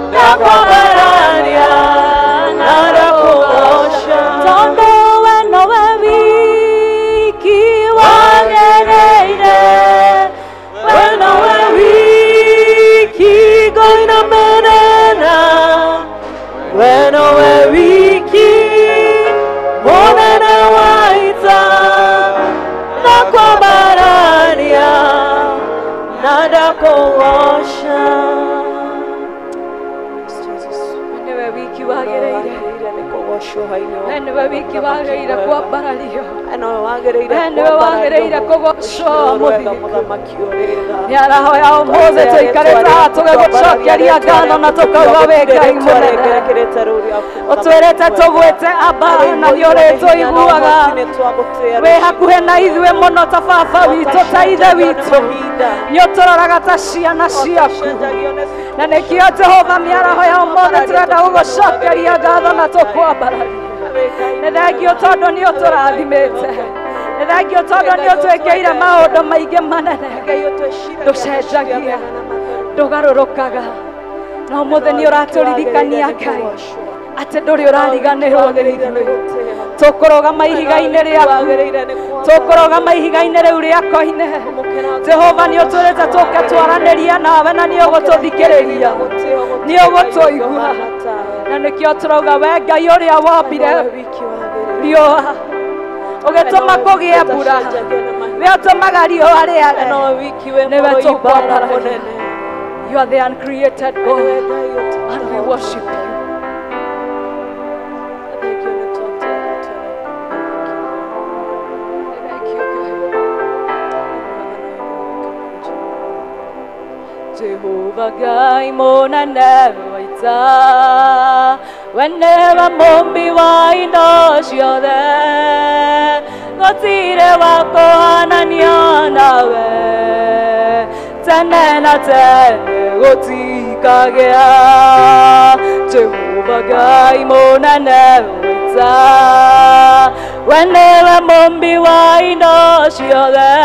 ndakwambararia na ndakũgoca. Tondũ we nowe wiki wagĩrĩire, we nowe wiki ngũinamĩrĩra, we nowe wiki mũnene wa ita, ndakwambararia na ndakũgoca. Niwe wiki wagĩrĩire, we nĩwe wiki wagĩrĩire kwambarario, we nĩwe wagĩrĩire kũgocwo mũthingu. Mĩaraho ya ũmũthĩ tũikarĩte haha tũgĩgũcokeria ngatho na tũkauga wĩ Ngai mũnene. Ũtwĩrĩte tũgwĩte Aba na nĩ ũrĩtũiguaga. Wĩ hakuhĩ na ithuĩ mũno ta baba witũ, ta ithe witũ. Nĩ ũtũroraga ta ciana ciaku. Na nĩkĩo Jehova mĩaraho ya ũmũthĩ tũrenda gũgũcokeria ngatho na tũkwambararia. Nĩ thengio tondũ nĩ ũtũrathimĩte. Nĩ thengio tondũ nĩ ũtwĩkĩire maũndũ maingĩ manene. Ndũcenjagia, ndũgarũrũkaga. Na ũmũthĩ nĩ ũratũririkania Ngai atĩ ndũrĩ ũrariganĩrwo nĩ ithuĩ. Tũkũrũgama ihiga-inĩ rĩaku, tũkũrũgama ihiga-inĩ rĩu rĩa koine. Jehova nĩ ũtwĩrĩte tũke twaranĩrie nawe na nĩ ũgũtũthikĩrĩria, nĩ ũgũtũigua. Na nĩkĩo tũrauga we Ngai ũrĩa wombire riũa ũgĩtũma kũgĩe mbura, we ũtũmaga riũa rĩare, nĩwe tũkwambararia. You are the uncreated God and we worship you. Thank you, God. Jehova Ngai mũnene wa ita, we nĩwe mũmbi wa indo ciothe, gũtirĩ wa kũhananio nawe. Tene na tene gũtikagĩa Jehova Ngai mũnene wĩta we nĩwe mũmbi wa indo ciothe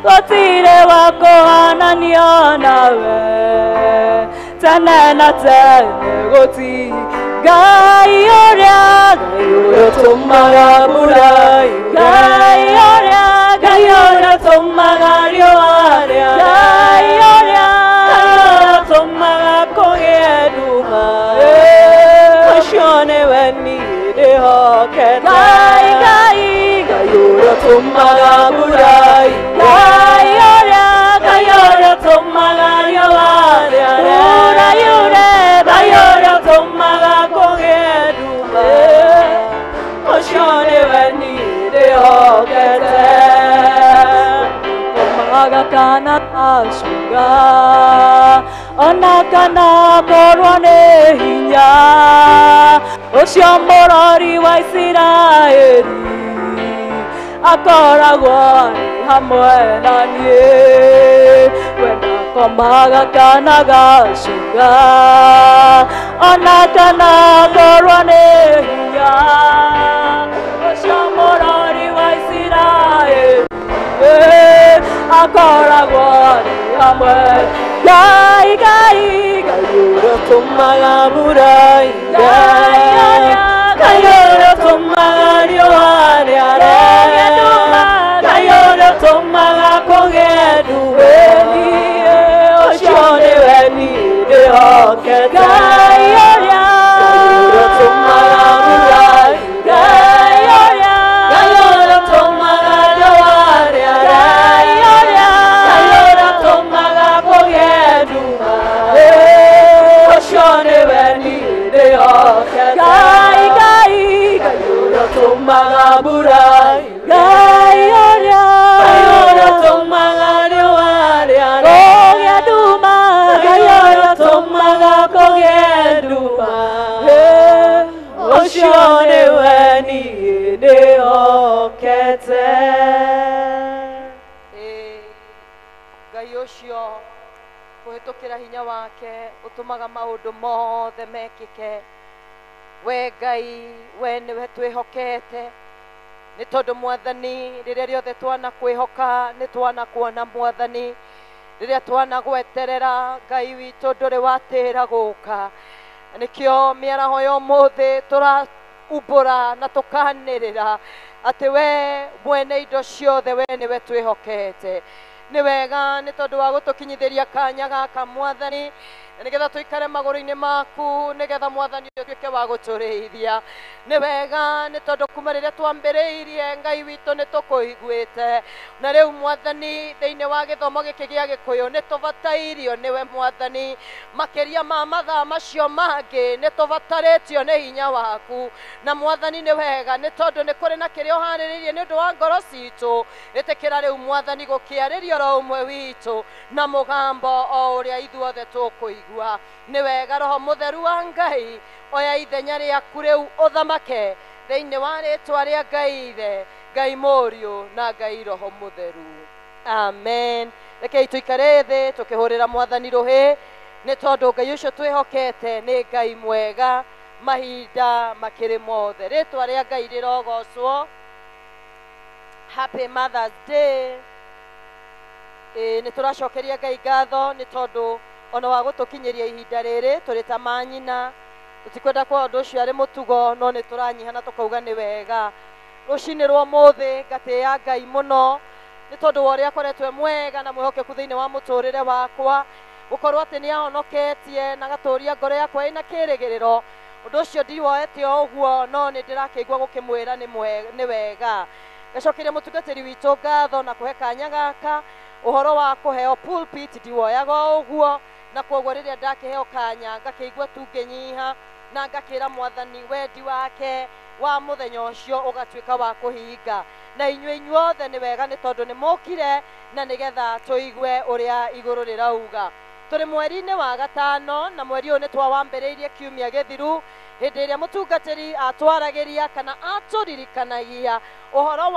gũtirĩ wa kũhananio nawe tene na tene gũti Ngai ũrĩa ũtũmaga mbura Ngai ũrĩa ũtũmaga riũa rĩare Ngai ũrĩa ũtũmaga kũgĩe nduma ũcio nĩwe niĩ ndĩhokete Ngai Ngai Ngai ũrĩa ũtũmaga mbura Ngai ũrĩa ũtũmaga riũa rĩare mbura yure Ngai ũrĩa ũtũmaga kũgĩe nduma ũcio nĩwe niĩ ndĩhokete Komaga kana acunga ona kana korwo nĩ hinya ũcio mũrori wa Isiraeli akoragwo arĩ hamwe na niĩ we ndakomaga kana gacunga ona kana korwo nĩ hinya ũcio mũrori wa Isiraeli akoragwo arĩ hamwe Ngai Ngai Ngai ũrĩa ũtũmaga mbura Ngai ũrĩa ũtũmaga riũa rĩare Ngai ũrĩa ũtũmaga kũgĩe nduma ũcio nĩwe niĩ ndĩhokete Ngai ũrĩa ũtũmaga mbura Ngai ũrĩa ũtũmaga riũa rĩare Ngai ũrĩa ũtũmaga kũgĩe nduma ũcio nĩwe niĩ ndĩhokete Ngai Ngai Ngai ũrĩa ũtũmaga mbura Ngai ũrĩa ũtũmaga riũa rĩare kũgĩe nduma Ngai ũrĩa ũtũmaga kũgĩe nduma ũcio nĩwe niĩ ndĩhokete. Ngai ũcio kũhĩtũkĩra hinya wake ũtũmaga maũndũ mothe mekĩke. We Ngai we nĩwe twĩhokete nĩ tondũ Mwathani rĩrĩa rĩothe twanakwĩhoka nĩ twanakuona Mwathani rĩrĩa twanagweterera Ngai witũ ndũrĩ watĩra gũka nĩkĩo mĩaraho ya ũmũthĩ tũraumbũra na tũkanĩrĩra atĩ we mwene indo ciothe we nĩwe twĩhokete. Nĩ wega nĩ tondũ wa gũtũkinyithĩria kanya gaka Mwathani nĩgetha tũikare magũrũ-inĩ maku nĩgetha Mwathani ũtuĩke wa gũtũrĩithia. Nĩ wega nĩ tondũ kuma rĩrĩa twambĩrĩirie Ngai witũ nĩ tũkũiguĩte na rĩu Mwathani thĩinĩ wa gĩthomo gĩkĩ gĩa Gĩkũyũ nĩ tũbatairio nĩwe Mwathani makĩria ma mathaa macio mangĩ nĩ tũbatarĩtio nĩ hinya waku na Mwathani nĩ wega nĩ tondũ nĩ kũrĩ na kĩrĩa ũharĩrĩirie nĩ ũndũ wa ngoro citũ. Ĩtĩkĩra rĩu Mwathani gũkĩarĩria oro ũmwe witũ na mũgambo o ũrĩa ithuothe tũkũigua. Nĩ wega Roho Mũtheru wa Ngai oya ithenya rĩaku rĩu ũthamake thĩinĩ wa rĩtwa rĩa Ngai Ithe, Ngai Mũriũ na Ngai Roho Mũtheru. Amen. Rekei tũikare thĩ tũkĩhũrĩra Mwathani rũhĩ nĩ tondũ Ngai ũcio twĩhokete nĩ Ngai mwega mahinda makĩrĩ mothe. Rĩtwa rĩa Ngai rĩrogocwo. Happy Mother's Day. Nĩ tũracokeria Ngai ngatho nĩ tondũ ona wa gũtũkinyĩria ihinda rĩrĩ tũrĩ ta manyina tũtikwenda kwa ũndũ ũcio arĩ mũtugo no nĩ tũranyiha na tũkauga nĩ wega. Rũcinĩ rwa ũmũthĩ ngatĩĩa Ngai mũno nĩ tondũ wa ũrĩa akoretwo e mwega na mwĩhokeku thĩinĩ wa mũtũrĩre wakwa gũkorwo atĩ nĩ ahonoketie na agatũria ngoro yakwa ĩna kĩrĩgĩrĩro. Ũndũ ũcio ndiwoete o ũguo no nĩ ndĩrakĩigua gũkĩmwĩra nĩ wega. Ngacokeria mũtungatĩri witũ ngatho na kũhe kanya gaka ũhoro wa kũheo pulpit ndiwoyaga o ũguo na kwoguo rĩrĩa ndakĩheo kanya ngakĩigua tu ngĩnyiha na ngakĩra Mwathani wendi wake wa mũthenya ũcio ũgatuĩka wa kũhinga. Na inyuĩ inyuothe nĩ wega nĩ tondũ nĩ mũkire na nĩgetha tũigue ũrĩa igũrũ rĩrauga. Tũrĩ mweri-inĩ wa gatano na mweri ũyũ nĩ twawambĩrĩirie kiumia gĩthiru hĩndĩ ĩrĩa mũtungatĩri atwaragĩria kana atũririkanagia ũhoro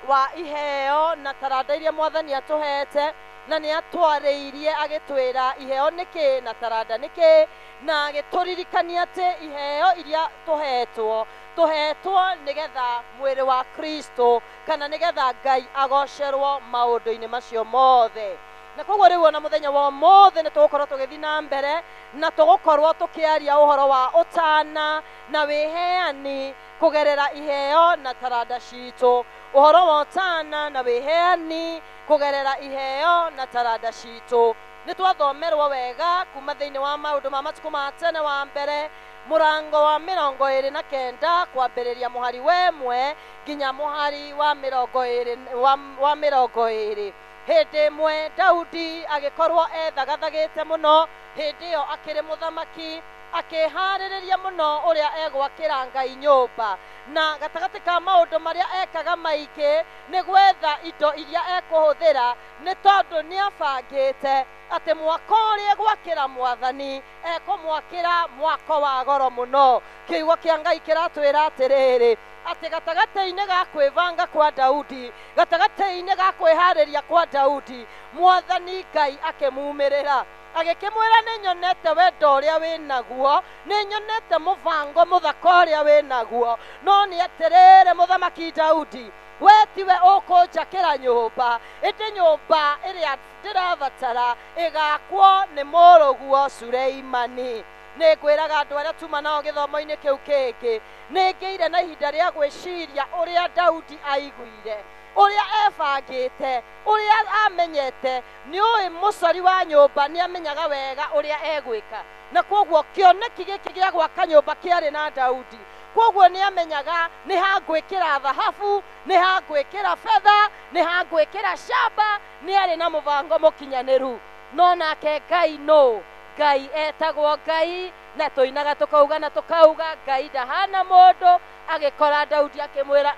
wa iheo na taranda iria Mwathani atũhete Na nĩ atwarĩirie agĩtwĩra iheo nĩkĩ na taranda nĩkĩ, na agĩtũririkania atĩ iheo iria tũhetwo tũhetwo nĩgetha mwĩrĩ wa Kristo kana nĩgetha Ngai agocerwo maũndũ-inĩ macio mothe. Na koguo rĩu ona mũthenya wa ũmũthĩ nĩ tũgũkorwo tũgĩthiĩ na mbere na tũgũkorwo tũkĩaria ũhoro wa ũtana na wĩheani kũgerera iheo na taranda citũ. Ũhoro wa ũtana na wĩheani kũgerera iheo na taranda citũ. Nĩ twathomerwo wega kuma thĩinĩ wa maũndũ ma matukũ ma tene wa mbere mũrango wa 29 kwambĩrĩria mũhari wa 1 nginya mũhari wa 20. Hĩndĩ ĩmwe Daudi agĩkorwo ethagathagĩte mũno, hĩndĩ ĩyo akĩrĩ mũthamaki, akĩharĩrĩria mũno ũrĩa egwakĩra Ngai nyũmba. Na gatagatĩ ka maũndũ marĩa ekaga maingĩ nĩ gwetha indo iria ekũhũthĩra, nĩ tondũ nĩ abangĩte atĩ mwako ũrĩa egwakĩra Mwathani ekũmwakĩra mwako wa goro mũno. Kiugo kĩa Ngai kĩratwĩra atĩrĩrĩ, atĩ gatagatĩ-inĩ ga kwĩbanga kwa Daudi, gatagatĩ-inĩ ga kwĩharĩria kwa Daudi, Mwathani Ngai akĩmumĩrĩra agĩkĩmwĩra nĩ nyonete wendo ũrĩa wĩnaguo, nĩ nyonete mũbango mũthaka ũrĩa wĩnaguo, no nĩ atĩrĩrĩ mũthamaki Daudi, we tiwe ũkũnjakĩra nyũmba, ĩndĩ nyũmba ĩrĩa ndĩrabatara ĩgakwo nĩ mũrũguo Suleimani. Nĩ ngwĩraga andũ arĩa tuma nao gĩthomo-inĩ kĩu kĩngĩ, nĩ ngĩire na ihinda rĩa gwĩciria ũrĩa Daudi aiguire, ũrĩa ebangĩte, ũrĩa amenyete. Nĩ ũĩ mũcori wa nyũmba nĩ amenyaga wega ũrĩa egwĩka, na koguo kĩoneki gĩkĩ gĩa gwaka nyũmba kĩarĩ na Daudi. Koguo nĩ amenyaga nĩ hangwĩkĩra thahabu, nĩ hangwĩkĩra betha, nĩ hangwĩkĩra shamba, nĩ arĩ na mũbango mũkinyanĩru. No nake Ngai no Ngai etagwo Ngai, na tũinaga tũkauga na tũkauga Ngai ndahana mũndũ. Agĩkora Daudi akĩmwĩra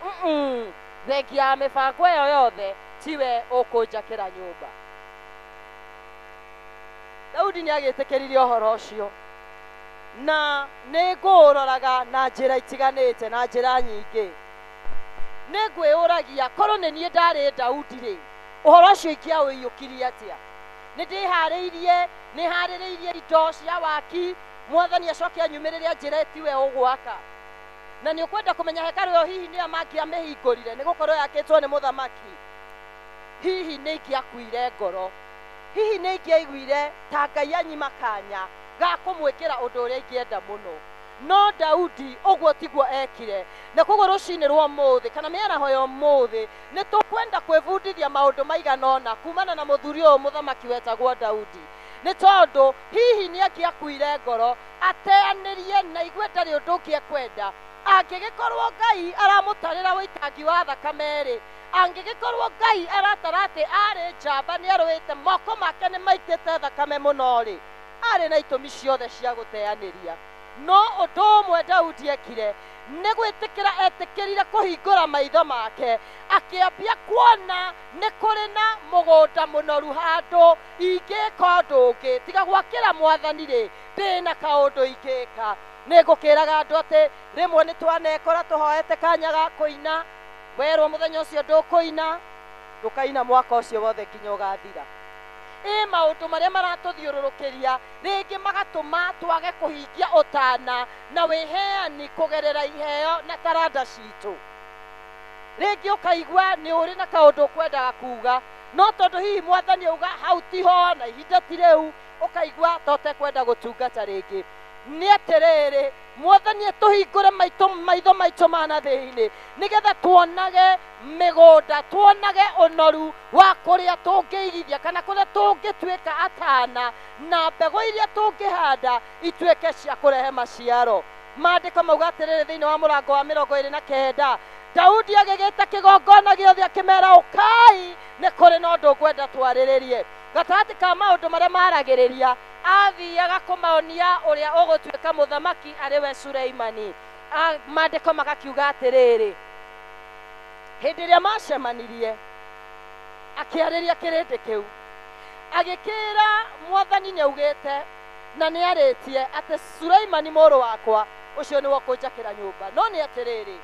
thengia ya mĩbango ĩyo yothe tiwe ũkũnjakĩra nyũmba. Daudi nĩ agĩtĩkĩririe ũhoro ũcio, na nĩ ngũũroraga na njĩra itiganĩte na njĩra nyingĩ. Nĩ ngwĩyũragia korwo nĩ niĩ ndarĩ Daudi rĩ, ũhoro ũcio ingĩaũiyũkirie atĩa? Nĩ ndĩharĩirie, nĩ harĩrĩirie indo cia waki, Mwathani acoke anyumĩrĩre anjĩre tiwe ũgwaka. Na nĩ ũkwenda kũmenya hekarũ ĩyo hihi nĩa mangĩamĩhingũrire, nĩ gũkorwo yakĩtwo nĩ mũthamaki. Hihi nĩ ingĩakuire ngoro, hihi nĩ ingĩaiguire ta Ngai anyima kanya ga kũmwĩkĩra ũndũ ũrĩa ingĩenda mũno. No Daudi ũguo tiguo ekire. Na koguo rũcinĩ rwa ũmũthĩ kana mĩaraho ya ũmũthĩ nĩ tũkwenda kwĩbundithia maũndũ maigana ũna kumana na mũthuri ũyũ mũthamaki wetagwo Daudi. Nĩ tondũ hihi nĩ angĩakuire ngoro ateanĩrie na igue ndarĩ ũndũ ũngĩ ekwenda. Angĩgĩkorwo Ngai aramũtarĩra ũitangi wa thakame rĩ, angĩgĩkorwo Ngai aratara atĩ arĩ njamba nĩ arũĩte, moko make nĩ maitĩte thakame mũno rĩ, arĩ na itũmi ciothe cia gũteanĩria. No ũndũ ũmwe Daudi ekire nĩ gwĩtĩkĩra etĩkĩrire kũhingũra maitho make, akĩambia kuona nĩ kũrĩ na mũgũnda mũnoru handũ ingĩka ũndũ ũngĩ tiga gwakĩra Mwathani rĩ, ndĩna kaũndũ ingĩka. Nĩ ngũkĩraga andũ atĩ rĩmwe nĩ twanekora tũhoete kanya ga kũina, werwo mũthenya ũcio ndũkũina, ndũkaina mwaka ũcio wothe nginya ũgathira. Ĩ maũndũ marĩa maratũthiũrũrũkĩria rĩngĩ magatũma twage kũhingia ũtana na wĩheani kũgerera iheo na taranda citũ. Rĩngĩ ũkaigua nĩ ũrĩ na kaũndũ ũkwendaga kuga, no tondũ hihi Mwathani auga hau tiho na ihinda ti rĩu, ũkaigua ta ũtekwenda gũtungata rĩngĩ. Nĩ atĩrĩrĩ, Mwathani atũhingũre maitho maitũ ma na thĩinĩ, nĩgetha tuonage mĩgũnda, tuonage ũnoru wa kũrĩa tũngĩigithia kana kũrĩa tũngĩtuĩka atana, na mbegũ iria tũngĩhanda ituĩke cia kũrehe maciaro. Maandĩko mauga atĩrĩrĩ thĩinĩ wa mũrango wa 29, Daudi agĩgĩta kĩgongona gĩothe akĩmera ũkai, nĩ kũrĩ na ũndũ ngwenda twarĩrĩrie. Gatagatĩ ka maũndũ marĩa maragĩrĩria, athiaga kũmaonia ũrĩa ũgũtuĩka mũthamaki arĩ we Suleimani. Maandĩko magakiuga atĩrĩrĩ, hĩndĩ ĩrĩa macemanirie akĩarĩria kĩrĩndĩ kĩu, agĩkĩra Mwathani nĩ augĩte na nĩ arĩtie atĩ Suleimani mũrũ wakwa ũcio nĩwe ũkũnjakĩra nyũmba. No nĩ atĩrĩrĩ,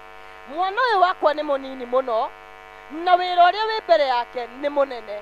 mwana ũyũ wakwa nĩ mũnini mũno na wĩra ũrĩa wĩ mbere yake nĩ mũnene.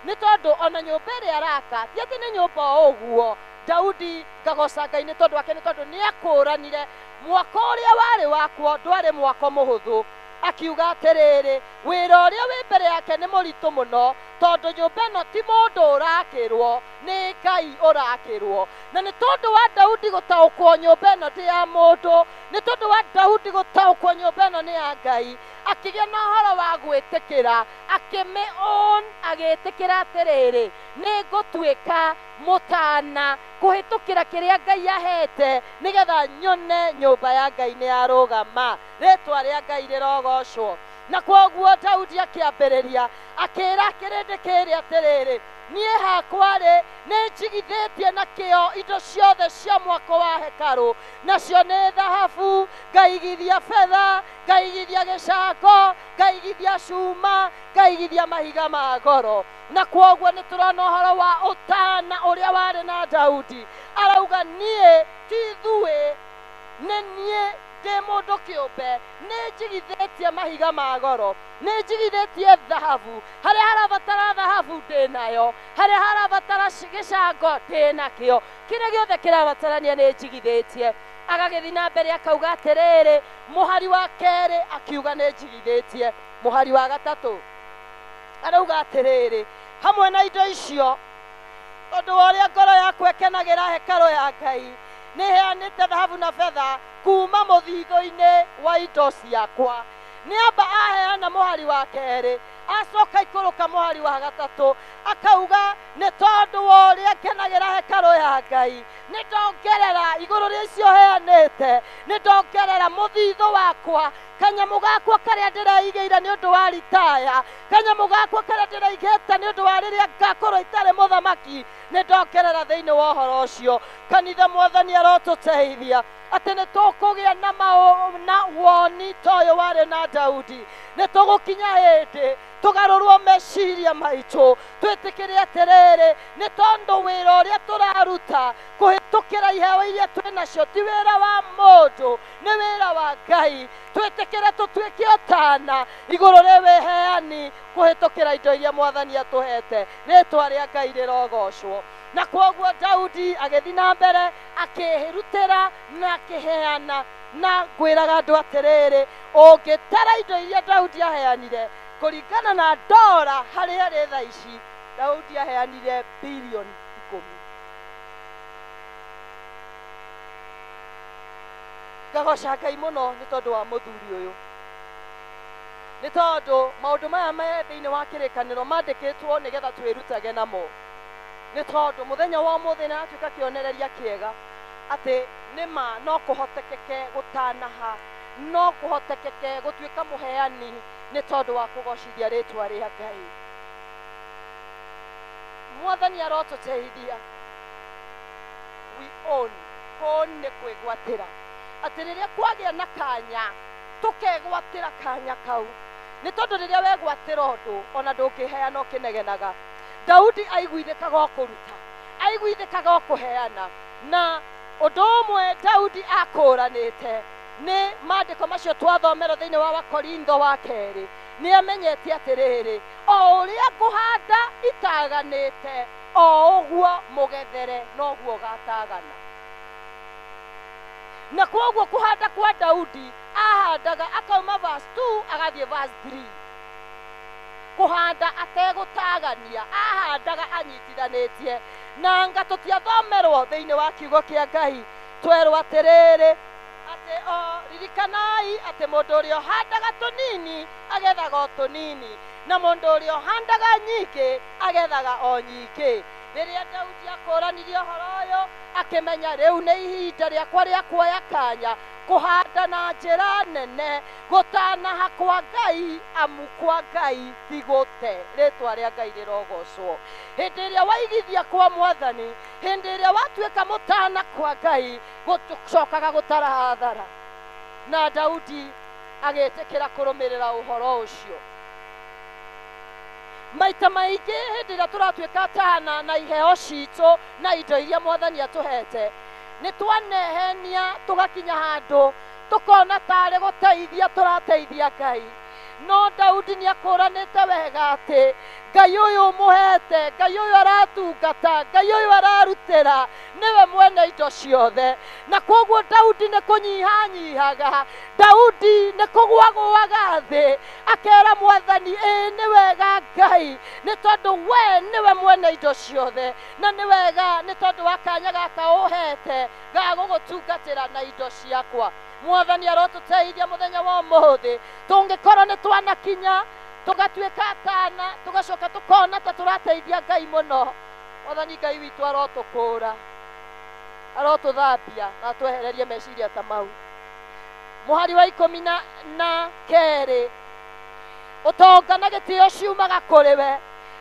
Nĩ tondũ ona nyũmba ĩrĩa araka ti atĩ nĩ nyũmba o ũguo. Daudi ngagoca Ngai nĩ tondũ wake, nĩ tondũ nĩ akũranire mwako ũrĩa warĩ wakwo ndwarĩ mwako mũhũthũ. Akiuga atĩrĩrĩ, wĩra ũrĩa wĩ mbere yake nĩ mũritũ mũno, tondũ nyũmba ĩno ti mũndũ ũrakĩrwo, nĩ Ngai ũrakĩrwo. Na nĩ tondũ wa Daudi gũtaũkwo nyũmba ĩno ti ya mũndũ, nĩ tondũ wa Daudi gũtaũkwo nyũmba ĩno nĩ ya Ngai, akĩgĩa na ũhoro wa gwĩtĩkĩra, akĩmĩ own, agĩtĩkĩra atĩrĩrĩ, nĩ ngũtuĩka mũtana kũhĩtũkĩra kĩrĩa Ngai ahete, nĩgetha nyone nyũmba ya Ngai nĩ yarũgama. Rĩtwa rĩa Ngai rĩrogocwo. Na kwoguo Daudi akĩambĩrĩria akĩra kĩrĩndĩ kĩrĩa atĩrĩrĩ, niĩ hakwa-rĩ nĩ njigithĩtie na kĩo indo ciothe cia mwako wa hekarũ, nacio nĩ thahabu, ngaigithia betha, ngaigithia gĩcango, ngaigithia cuma, ngaigithia mahiga ma goro. Na kwoguo nĩ tũrona ũhoro wa ũtana ũrĩa warĩ na Daudi. Arauga niĩ ti ithuĩ, nĩ niĩ ndĩ mũndũ kĩũmbe, nĩ njigithĩtie mahiga ma goro, nĩ njigithĩtie thahabu, harĩa harabatara thahabu ndĩ nayo, harĩa harabatara gĩcango ndĩ nakĩo, kĩrĩa gĩothe kĩrabatarania nĩ njigithĩtie. Agagĩthiĩ na mbere akauga atĩrĩrĩ, mũhari wa kerĩ akiuga nĩ njigithĩtie. Mũhari wa gatatũ arauga atĩrĩrĩ, hamwe na indo icio, tondũ wa ũrĩa ngoro yakwa ĩkenagĩra hekarũ ya Ngai, nĩ heanĩte thahabu na betha kuma mũthithũ-inĩ wa indo ciakwa. Nĩ amba aheana mũhari wa kerĩ, acoka ikũrũka mũhari wa gatatũ, akauga nĩ tondũ wa ũrĩa ngenagĩra hekarũ ya Ngai, nĩ ndongerera igũrũ rĩa icio heanĩte, nĩ ndongerera mũthithũ wakwa, kanyamũ gakwa karĩa ndĩreigĩire nĩ ũndũ wa ritaya, kanyamũ gakwa karĩa ndĩreigĩte nĩ ũndũ wa rĩrĩa ngakorwo itarĩ mũthamaki, nĩ ndongerera thĩinĩ wa ũhoro ũcio. Kanitha, Mwathani arotũteithia atĩ nĩ tũkũgĩa na na woni ta ũyũ warĩ na Daudi. Nĩ tũgũkinya hĩndĩ tũgarũrwo meciria maitũ, twĩtĩkĩre atĩrĩrĩ, nĩ tondũ wĩra ũrĩa tũraruta kũhĩtũkĩra iheo iria twĩ nacio ti wĩra wa mũndũ, nĩ wĩra wa Ngai. Twĩtĩkĩre tũtuĩke ũtana igũrũ rĩ wĩheani kũhĩtũkĩra indo iria Mwathani atũhete. Rĩtwa rĩa Ngai rĩrogocwo. Na kwoguo Daudi agĩthiĩ na mbere akĩrutĩra na akĩheana. Na ngwĩraga andũ atĩrĩrĩ, ũngĩtara indo iria Daudi aheanire kũringana na ndora harĩa arĩ thaa ici, Daudi aheanire bilioni 10. Ngagoca Ngai mũno nĩ tondũ wa mũthuri ũyũ, nĩ tondũ maũndũ maya me thĩinĩ wa kĩrĩkanĩro mandĩkĩtwo nĩgetha twĩrutage namo. Nĩ tondũ mũthenya wa ũmũthĩ nĩ aratuĩka kĩonereria kĩega atĩ nĩma no kũhotekeke gũtanaha, no kũhotekeke gũtuĩka mũheani nĩ tondũ wa kũgocithia rĩtwa rĩa Ngai. Mwathani arotũteithia. We own, own nĩ kwĩgwatĩra, atĩ rĩrĩa kwagĩa na kanya tũkegwatĩra kanya kau, nĩ tondũ rĩrĩa wegwatĩra ũndũ ona ndũngĩheana ũkĩnegenaga. Daudi aiguithĩkaga o kũruta, aiguithĩkaga o kũheana. Na ũndũ ũmwe Daudi akũranĩte nĩ maandĩko macio twathomerwo thĩinĩ wa Wakorintho wa kerĩ, nĩ amenyete atĩrĩrĩ, o ũrĩa ngũhanda itaganĩte, o ũguo mũgethere noguo gatagana. Na kwoguo kũhanda kwa Daudi ahandaga akauma verse 2 agathiĩ verse 3, kũhanda ategũtagania, ahandaga anyitithanĩtie. Na anga tũtiathomerwo thĩinĩ wa kiugo kĩa Ngai, twerwo atĩrĩrĩ, atĩ o ririkanai atĩ mũndũ ũrĩa ũhandaga tũnini agethaga o tũnini, na mũndũ ũrĩa ũhandaga nyingĩ agethaga o nyingĩ. Rĩrĩa Daudi akũranirie ũhoro ũyũ, akĩmenya rĩu nĩ ihinda rĩakwa rĩa kuoya kanya kũhanda na njĩra nene, gũtanaha kwa Ngai, amu kwa Ngai ti gũte. Rĩtwa rĩa Ngai rĩrogocwo. Hĩndĩ ĩrĩa waigithia kwa Mwathani, hĩndĩ ĩrĩa watuĩka mũtana kwa Ngai, gũcokaga gũtara hathara. Na Daudi agĩtĩkĩra kũrũmĩrĩra ũhoro ũcio. Maita maingĩ hĩndĩ ĩrĩa tũratuĩka tana na iheo citũ na indo iria Mwathani atũhete, nĩ twanehenia tũgakinya handũ tũkona tarĩ gũteithia tũrateithia Ngai. No Daudi nĩ akũranĩte wega atĩ Ngai ũyũ ũmũhete, Ngai ũyũ aratungata, Ngai ũyũ ararutĩra, nĩwe mwene indo ciothe. Na kwoguo Daudi nĩ kũnyihanyihaga, Daudi nĩ kũgwagũaga thĩ, akera Mwathani, ĩĩ nĩ wega Ngai, nĩ tondũ we nĩwe mwene indo ciothe, na nĩ wega nĩ tondũ wa kanya gaka ũhete ga gũgũtungatĩra na indo ciakwa. Mwathani arotũteithia mũthenya wa ũmũthĩ, tũngĩkorwo nĩ twanakinya tũgatuĩka atana, tũgacoka tũkona ta tũrateithia Ngai mũno. Mwathani Ngai witũ arotũkũra, arotũthambia na atwehererie meciria ta mau. Mũhari wa 12, ũtonga na gĩtĩo ciumaga kũrĩ we,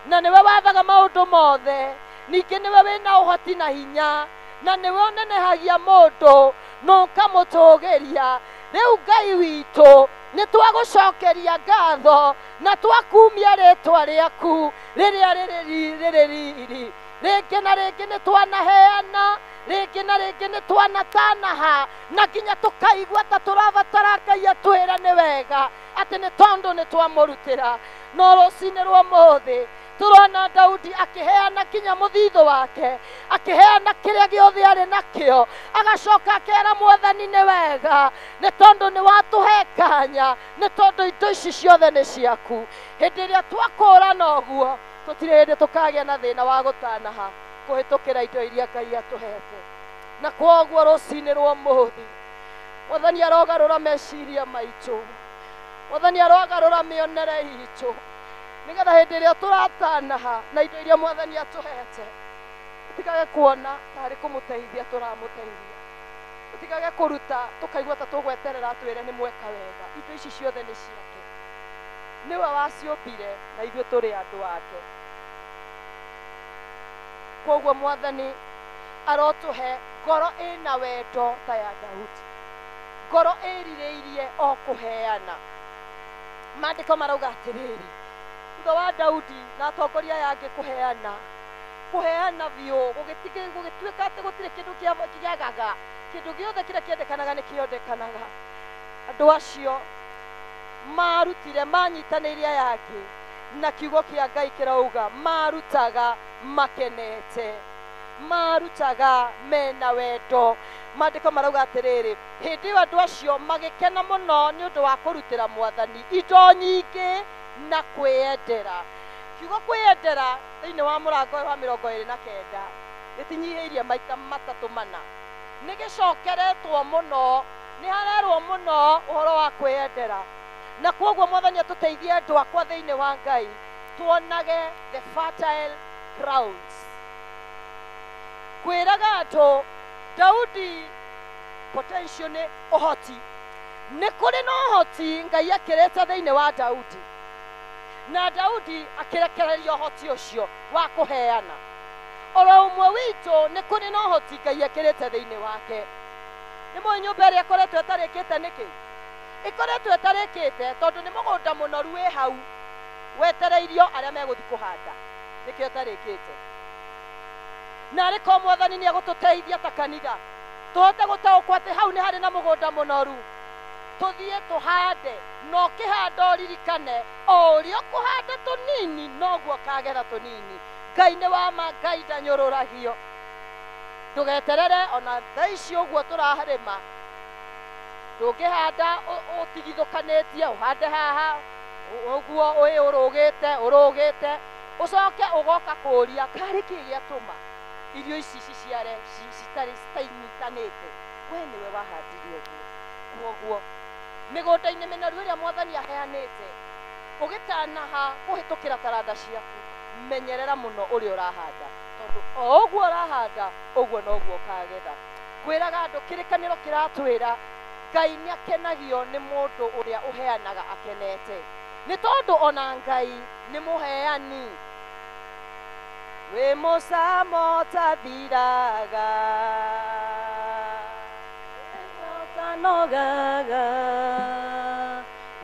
na nĩwe wathaga maũndũ mothe, ningĩ nĩwe wĩna ũhoti na hinya, na nĩwe ũnenehagia mũndũ na ũkamũtũgĩria. Rĩu Ngai witũ nĩ twagũcokeria ngatho na twakumia rĩtwa rĩaku rĩrĩa rĩrĩ riri. Rĩngĩ na rĩngĩ nĩ twanaheana, rĩngĩ na rĩngĩ nĩ twanatanaha, na nginya tũkaigua ta tũrabatara Ngai atwĩre nĩ wega atĩ nĩ tondũ nĩ twamũrutĩra. No rũcinĩ rwa ũmũthĩ tũrona Daudi akĩheana kinya mũthithũ wake, akĩheana kĩrĩa gĩothe arĩ nakĩo, agacoka akera Mwathani nĩ wega nĩ tondũ nĩ watũhe kanya, nĩ tondũ indo ici ciothe nĩ ciaku. Hĩndĩ ĩrĩa twakũrana ũguo, tũtirĩ hĩndĩ tũkagĩa na thĩna wa gũtanaha kũhĩtũkĩra indo iria Ngai atũhete. Na kwoguo rũcinĩ rwa ũmũthĩ Mwathani arogarũra meciria maitũ, Mwathani arogarũra mĩonere itũ, nĩgetha hĩndĩ ĩrĩa tũratanaha na indo iria Mwathani atũhete, tũtikage kuona tarĩ kũmũteithia tũramũteithia, tũtikage kũruta tũkaigua ta tũgweterera atwĩre nĩ mweka wega. Indo ici ciothe nĩ ciake, nĩwe waciũmbire na ithuĩ tũrĩ andũ ake. Kwoguo Mwathani arotũhe ngoro ĩna wendo ta ya Daudi, ngoro ĩrirĩirie o kũheana. Maandĩko marauga atĩrĩrĩ, thutha wa Daudi na atongoria aya angĩ kũheana, kũheana biũ, gũgĩtuĩka atĩ gũtirĩ kĩndũ kĩagaga, kĩndũ gĩothe kĩrĩa kĩendekanaga nĩ kĩondekanaga. Andũ acio marutire, manyitanĩire aya angĩ, na kiugo kĩa Ngai kĩrauga marutaga makenete, marutaga mena wendo. Maandĩko marauga atĩrĩrĩ, hĩndĩ ĩyo andũ acio magĩkena mũno nĩ ũndũ wa kũrutĩra Mwathani indo nyingĩ na kwĩyendera. Kiugo kwĩyendera thĩinĩ wa mũrango wa 29 gĩtinyihĩirie maita matatũ mana, nĩ gĩcokeretwo mũno, nĩ harerwo mũno ũhoro wa kwĩyendera. Na kwoguo Mwathani atũteithie andũ akwa thĩinĩ wa Ngai tuonage the fertile grounds. Kwĩraga andũ Daudi potential nĩ ũhoti, nĩ kũrĩ na ũhoti Ngai akĩrĩte thĩinĩ wa Daudi, na Daudi akĩrekereria ũhoti ũcio wa kũheana. Oro ũmwe witũ nĩ kũrĩ na ũhoti Ngai ekĩrĩte thĩinĩ wake. Nĩ mũĩ nyũmba ĩrĩa ĩkoretwo ĩtarĩkĩte nĩkĩ? Ĩkoretwo ĩtarĩkĩte tondũ nĩ mũgũnda mũnoru wĩ hau wetereirio arĩa megũthiĩ kũhanda, nĩkĩo ĩtarĩkĩte. Na arĩ korwo Mwathani nĩ egũtũteithia ta kanitha tũhote gũtaũkwo atĩ hau nĩ harĩ na mũgũnda mũnoru, tũthiĩ tũhande, na ũkĩhanda ũririkane o ũrĩa ũkũhanda tũnini noguo ũkagetha tũnini. Ngai nĩ wa ma, Ngai ndanyũrũragio. Ndũgeterere ona thaa ici ũguo tũrarĩma, ndũngĩhanda ũtigithũkanĩtie, ũhande haha ũguo ũĩ ũrũgĩte ũrũgĩte, ũcoke ũgoka kũũria karĩ kĩ gĩatũma irio ici ciciare citarĩ citainyitanĩte. We nĩwe wahandire ũguo. Kwoguo mĩgũnda-inĩ mĩnoru ĩrĩa Mwathani aheanĩte, ũgĩtanaha kũhĩtũkĩra taranda ciaku, menyerera mũno ũrĩa ũrahanda, tondũ o ũguo ũrahanda ũguo noguo ũkagetha. Kwĩraga andũ kĩrĩkanĩro kĩratwĩra Ngai nĩ akenagio nĩ mũndũ ũrĩa ũheanaga akenete, nĩ tondũ ona Ngai nĩ mũheani. Wĩ mũcamo ũtathiraga, ũtanogaga,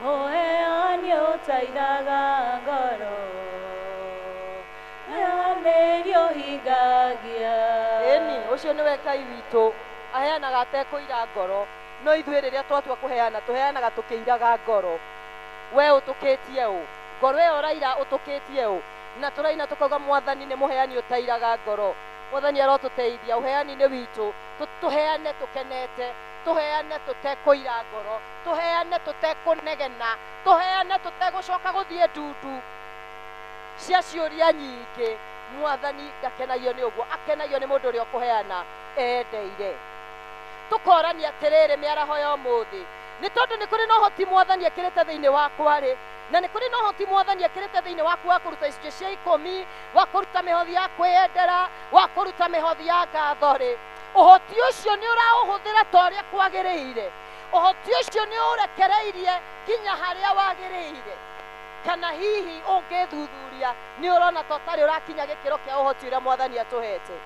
mũheani ũtairaga ngoro, mũheanĩri ũhingagia. Ĩni, ũcio nĩwe Ngai witũ, aheanaga atekũira ngoro. No ithuĩ rĩrĩa twatua kũheana, tũheanaga tũkĩiraga ngoro. We ũtũkĩtie ũ? Ngoro ĩyo ũraira ũtũkĩtie ũ? Na tũraina tũkauga mwathani nĩ mũheani ũtairaga ngoro. Mwathani arotũteithia ũheani-inĩ witũ, tũheane tũkenete, tũheane tũtekũira ngoro, tũheane tũtekũnegena, tũheane tũtegũcoka gũthiĩ ndundu cia ciũria nyingĩ. Mwathani ndakenagio nĩ ũguo, akenagio nĩ mũndũ ũrĩa ũkũheana endeire. Tũkorania atĩrĩrĩ mĩaraho ya ũmũthĩ, nĩ tondũ nĩ kũrĩ na ũhoti mwathani ekĩrĩte thĩinĩ wakwa rĩ, na nĩ kũrĩ na ũhoti mwathani ekĩrĩte thĩinĩ waku wa kũruta icunjĩ cia ikũmi, wa kũruta mĩhothi ya kwĩyendera, wa kũruta mĩhothi ya ngatho rĩ, ũhoti ũcio nĩ ũraũhũthĩra ta ũrĩa kwagĩrĩire, ũhoti ũcio nĩ ũrekereirie nginya harĩa wagĩrĩire. Kana hihi ũngĩthuthuria nĩ ũrona ta ũtarĩ ũrakinya gĩkĩro kĩa ũhoti ũrĩa mwathani atũhete.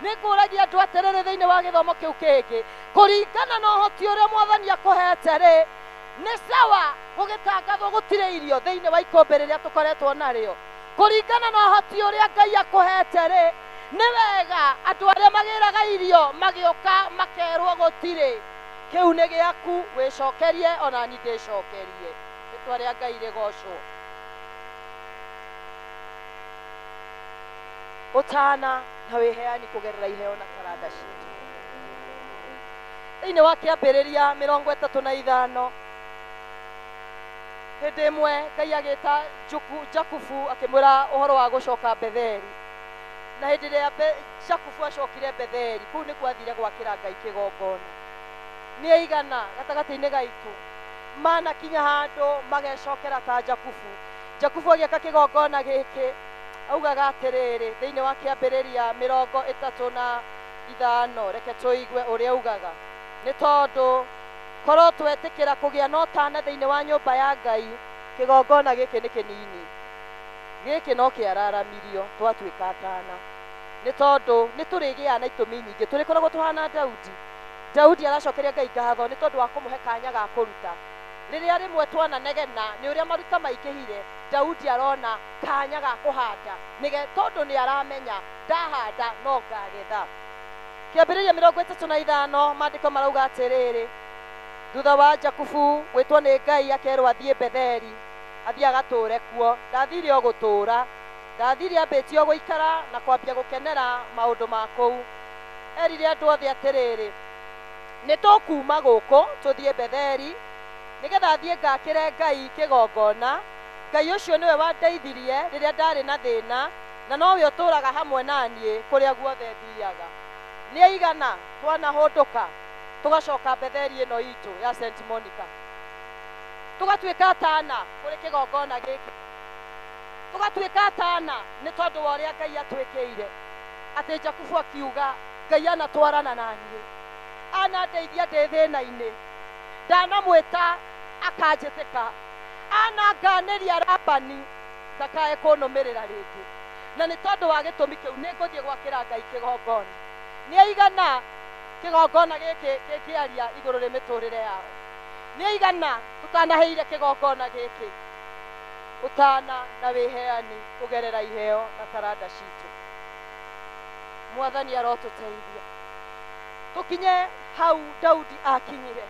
Nĩ ngũragia andũ atĩrĩrĩ thĩinĩ wa gĩthomo kĩu kĩngĩ, kũringana na ũhoti ũrĩa mwathani akũhete rĩ, nĩ sawa gũgĩtangathwo gũtirĩ irio thĩinĩ wa ikũmbĩ rĩrĩa tũkoretwo narĩo. Kũringana na ũhoti ũrĩa Ngai akũhete rĩ, nĩ wega andũ arĩa magĩraga irio magĩũka makerwo gũtirĩ. Kĩu nĩ gĩaku, wĩcokerie ona niĩ ndĩcokerie. Rĩtwa rĩa Ngai rĩgocwo. Ũtana na wĩheani kũgerera iheo na taranda citũ. Thĩinĩ wa kĩambĩrĩria 35, hĩndĩ ĩmwe Ngai agĩta Jakubu akĩmwĩra ũhoro wa gũcoka Betheli. Na hĩndĩ ĩrĩa Jakubu acokire Betheli, kũu nĩkuo athire gwakĩra Ngai kĩgongona. Nĩ aigana gatagatĩ-inĩ gaitũ manakinya handũ magecokera ta Jakubu. Jakubu agĩaka kĩgongona gĩkĩ, augaga atĩrĩrĩ thĩinĩ wa kĩambĩrĩria 35, reke tũigue ũrĩa augaga. Nĩ tondũ korwo twetĩkĩra kũgĩa na ũtana thĩinĩ wa nyũmba ya Ngai, kĩgongona gĩkĩ nĩ kĩnini, gĩkĩ no kĩararamirio twatuĩka atana. Nĩ tondũ nĩ tũrĩgĩaga na itũmi nyingĩ, tũrĩkoragwo tũhana Daudi. Daudi aracokeria Ngai ngatho nĩ tondũ wa kũmũhe kanya ga kũruta. Rĩrĩa rĩmwe twananegena nĩ ũrĩa maruta maingĩhire, Daudi arona kanya ga kũhanda nĩge tondũ nĩ aramenya ndahanda no ngagetha. Kĩambĩrĩria 35, maandĩko marauga atĩrĩrĩ, thutha wa Jakubu gwĩtwo nĩ Ngai akerwo athiĩ Betheli, athiĩ agatũre kuo. Ndathire o gũtũra, ndathire ambĩtie o gũikara na kwambia gũkenera maũndũ ma kũu. Erire andũ othe atĩrĩrĩ, nĩ tũkuma gũkũ tũthiĩ Betheli nĩgetha thiĩ ngakĩre Ngai kĩgongona. Ngai ũcio nĩwe wandeithirie rĩrĩa ndarĩ na thĩna, na nowe ũtũraga hamwe na niĩ kũrĩa guothe thiaga. Nĩ aigana twanahũndũka tũgacoka Betheli ĩno itũ ya St Monica, tũgatuĩka atana kũrĩ kĩgongona gĩkĩ, tũgatuĩka atana nĩ tondũ wa ũrĩa Ngai atwĩkĩire. Atĩ Jakubu akiuga Ngai anatwarana na niĩ, anandeithia ndĩ thĩna-inĩ, ndanamwĩta akanjĩtĩka, ananganĩria Labani ndakae kũnũmĩrĩra rĩngĩ. Na nĩ tondũ wa gĩtũmi kĩu nĩ ngũthiĩ gwakĩra Ngai kĩgongona. Nĩ aigana kĩgongona gĩkĩ kĩngĩaria igũrũ rĩ mĩtũrĩre yao. Nĩ aigana tũtanaheire kĩgongona gĩkĩ ũtana na wĩheani kũgerera iheo na taranda citũ. Mwathani arotũteithia tũkinye hau Daudi akinyire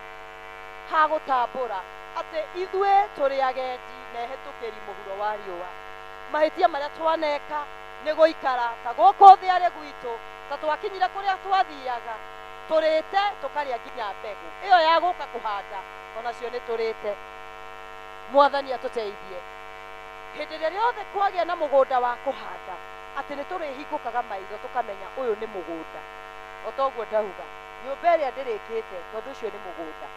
ha gũtambũra atĩ ithuĩ tũrĩ agendi na ehĩtũkĩri mũhuro wa riũa. Mahĩtia marĩa twaneka nĩ gũikara ta gũkũ thĩ arĩ gwitũ, ta twakinyire kũrĩa twathiaga, tũrĩte tũkarĩa nginya mbegũ ĩyo ya gũka kũhanda, onacio nĩ tũrĩte. Mwathani atũteithie hĩndĩ ĩrĩa rĩothe kwagĩa na mũgũnda wa kũhanda, atĩ nĩ tũrĩhingũkaga maitho tũkamenya ũyũ nĩ mũgũnda. O ta ũguo ndauga, nyũmba ĩrĩa ndĩrĩkĩte tondũ ũcio nĩ mũgũnda.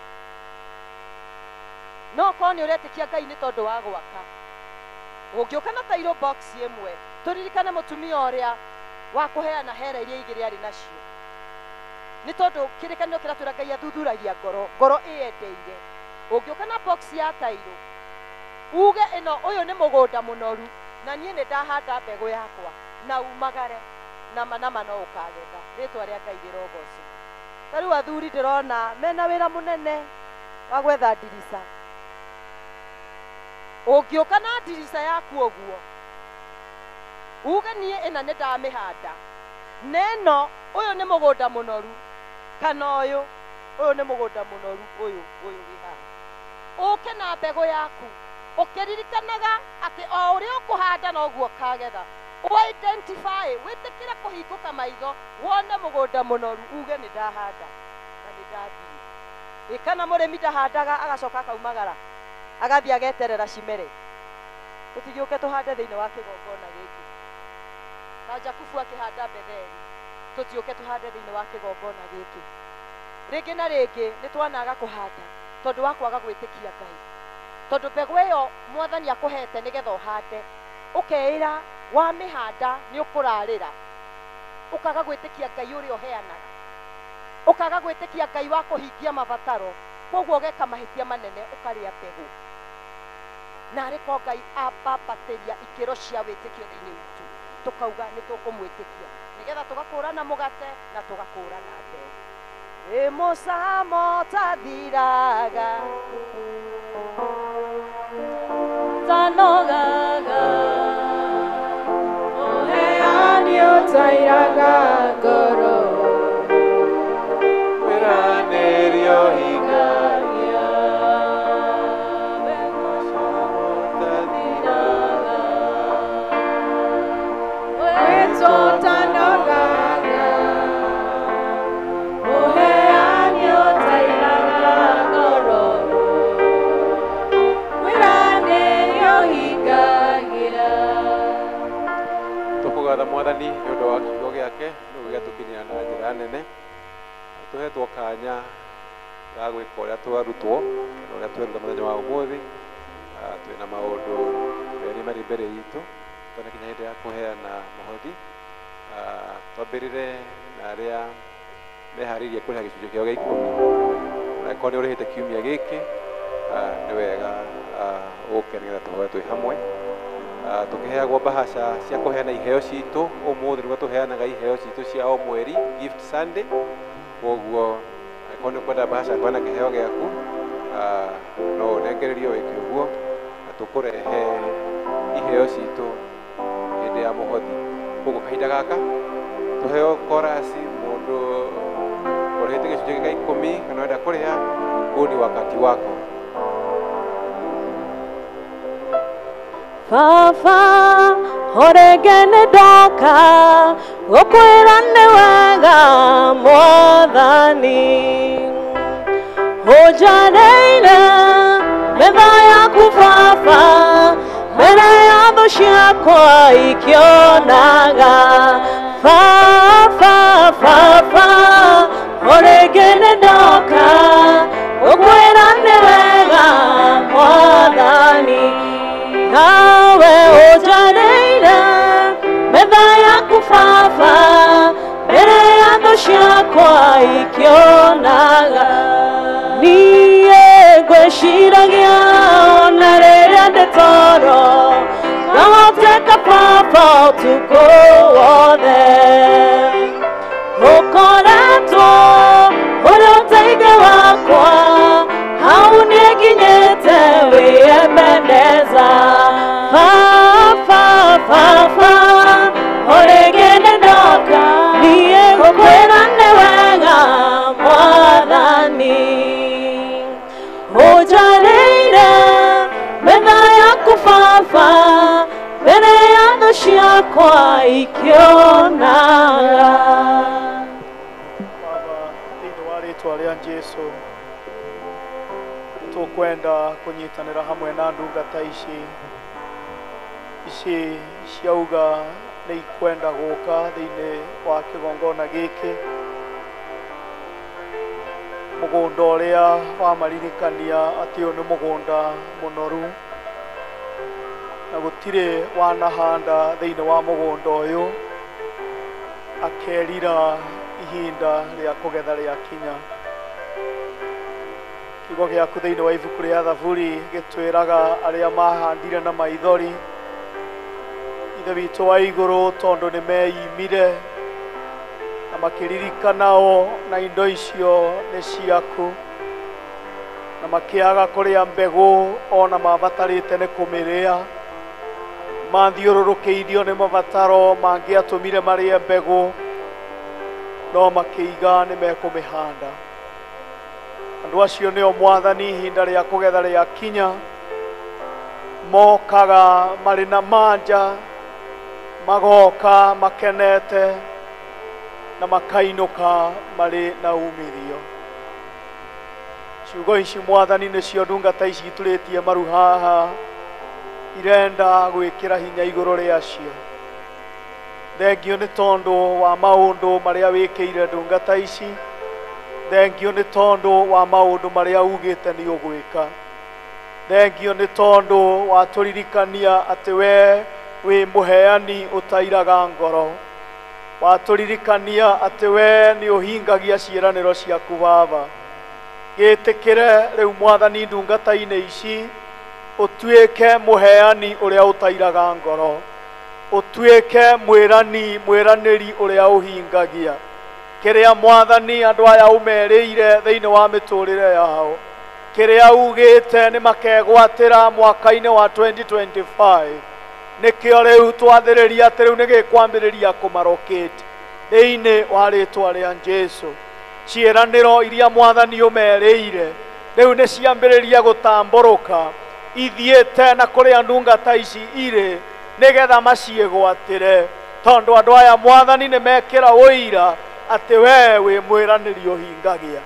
No korwo nĩ ũretĩkia Ngai nĩ tondũ wa gwaka, ũngĩũka na tairo box ĩmwe, tũririkane mũtumia ũrĩa wa kũheana hera iria igĩrĩ arĩ nacio. Nĩ tondũ kĩrĩkanĩro kĩratwĩra Ngai athuthuragia ngoro, ngoro ĩyendeire. Ũngĩũka na box ya tairo, uge ĩno ũyũ nĩ mũgũnda mũnoru na niĩ nĩ ndahanda mbegũ yakwa, na umagare nama nama no ũkagetha. Rĩtwa rĩa Ngai rĩrogocwo. Ta rĩu athuri ndĩrona mena wĩra mũnene wa gwetha ndirica. Ũngĩũka na ndirica yaku ũguo, uge niĩ ĩna nĩ ndamĩhanda, na ĩno ũyũ nĩ mũgũnda mũnoru, kana ũyũ nĩ mũgũnda mũnoru, ũyũ wĩ haha. Ũke na mbegũ yaku, Ũkĩririkanaga atĩ o ũrĩa ũkũhanda noguo ũkagetha. Identify, wĩtĩkĩre kũhingũka maitho, wone mũgũnda mũnoru, uge nĩ ndahanda na nĩ ndathiĩ. Ĩ kana mũrĩmi ndahandaga agacoka akaumagara agathiĩ ageterera cimere. Tũtigĩũke tũhande thĩinĩ wa kĩgongona gĩkĩ. Ta Jakubu akĩhanda Betheli, tũtiũke tũhande thĩinĩ wa kĩgongona gĩkĩ. Rĩngĩ na rĩngĩ nĩ twanaga kũhanda tondũ wa kwaga gwĩtĩkia Ngai. Tondũ mbegũ ĩyo mwathani akũhete nĩgetha ũhande, ũkeĩra wamĩhanda nĩ ũkũrarĩra. Ũkaga gwĩtĩkia Ngai ũrĩa ũheanaga, ũkaga gwĩtĩkia Ngai wa kũhingia mabataro, koguo ũgeka mahĩtia manene ũkarĩa mbegũ. Narĩ ko Ngai ambambatĩria ikĩro cia wĩtĩkio thĩinĩ witũ, tũkauga nĩ tũkũmwĩtĩkia nĩgetha tũgakũrana mũgate na tũgakũrana mbeũ. Ĩ mũcamo ũtathiraga, Tanogaga, ũheani ũtairaga ngoro, Wĩranĩrio hingagia. Wĩtwo ũtanogaga, ũheani ũtairaga ngoro, wĩranĩrio hingagia. Tũkũgatha mwathani nĩ ũndũ wa kiugo gĩake nĩ gĩgatũkinyĩra na njĩra nene. Tũhetwo kanya ga gwĩka ũrĩa twarutwo kana ũrĩa tweruta mũthenya wa ũmũthĩ. Twĩna maũndũ merĩ marĩ mbere itũ twanakinya hĩndĩ ya kũheana mũhothi. Twambĩrĩre na arĩa meharĩirie kũrĩha gĩcunjĩ kĩao gĩa ikũmi. Angĩkorwo nĩ ũrĩhĩte kiumia gĩkĩ, nĩ wega ũke nĩgetha tũhoe twĩ hamwe. Tũkĩheagwo mbahaca cia kũheana iheo citũ ũmũthĩ nĩguo tũheanaga iheo citũ cia o mweri, Gift Sunday. Koguo angĩkorwo nĩ ũkwenda mbahaca kũheana kĩheo gĩaku, no ũnengererio wĩke ũguo na tũkũrehe iheo citũ hĩndĩ ya mũhothi. Koguo kahinda gaka tũheo korasi, mũndũ ũrĩhĩte gĩcunjĩ gĩa ikũmi kana ũrenda kũrĩha, huu ni wakati wako. Baba orege nĩ ndoka gũkwĩra nĩ wega mwathani, ũnjarĩire metha yaku baba, mbere ya thũ ciakwa ikĩonaga. Baba, baba orege nĩ ndoka gũkwĩra nĩ wega mwathani, nawe ũnjarĩire metha yaku baba, mbere ya thũ ciakwa ikĩonaga. Niĩ ngwĩciragia ona rĩrĩa ndĩ toro, ngahoteka baba ũtukũ wothe. Ũkoretwo ũrĩ ũteithio wakwa, hau niĩ nginyĩte wĩ Ebeneza. Baba, baba orĩngĩ nĩ ndoka niĩ gũkwĩra nĩ wega mwathani, ũnjarĩire metha yaku baba, mbere ya thũ ciakwa ikĩonaga. Baba, thĩinĩ wa rĩtwa rĩa Jesũ tũkwenda kũnyitanĩra hamwe na ndungata ici ici ciauga nĩ ikwenda gũka thĩinĩ wa kĩgongona gĩkĩ, mũgũnda ũrĩa wamaririkania atĩ ũyũ nĩ mũgũnda mũnoru na gũtirĩ wanahanda thĩinĩ wa mũgũnda ũyũ akerira ihinda rĩa kũgetha rĩakinya. Kiugo gĩaku thĩinĩ wa ibuku rĩa Thaburi gĩtwĩraga arĩa mahandire na maithori, Ithe witũ wa igũrũ, tondũ nĩ meimire na makĩririkanao na indo icio nĩ ciaku, na makĩaga kũrĩa mbegũ ona mabatarĩte nĩ kũmĩrĩa, mathiũrũrũkĩirio nĩ mabataro mangĩatũmire marĩe mbegũ, no makĩiga nĩ mekũmĩhanda. Andũ acio nĩo mwathani ihinda rĩa kũgetha rĩakinya, Mokaga marĩ na manja, magoka makenete na makainũka marĩ na umithio. Ciugo ici Mwathani nĩcio ndungata ici iturĩtie maru haha irenda gwĩkĩra hinya igũrũ rĩacio. Thengio nĩ tondũ wa maũndũ marĩa wĩkĩire ndungata ici. Thengio nĩ tondũ wa maũndũ marĩa ugĩte nĩ ũgwĩka. Thengio nĩ tondũ watũririkania atĩ we wĩ mũheani ũtairaga ngoro. Watũririkania atĩ we nĩ ũhingagia ciĩranĩro ciaku Baba. Gĩtĩkĩre rĩu Mwathani ndungata-inĩ ici ũtuĩke mũheani ũrĩa ũtairaga ngoro, ũtuĩke mwĩranĩri ũrĩa ũhingagia kĩrĩa Mwathani andũ aya ũmerĩire thĩinĩ wa mĩtũrĩre yao, kĩrĩa ugĩte nĩ makegwatĩra mwaka-inĩ wa 2025. Nĩkĩo rĩu twathĩrĩria atĩ rĩu nĩgĩkwambĩrĩria kũmarokĩte thĩinĩ wa rĩtwa rĩa Jesũ. Ciĩranĩro iria Mwathani ũmerĩire rĩu nĩ ciambĩrĩria gũtambũrũka ithiĩte na kũrĩa ndungata ici irĩ nĩgetha maciĩgwatĩre, tondũ andũ aya Mwathani nĩ mekĩra ũira atĩ we wĩ mwĩranĩri ũhingagia.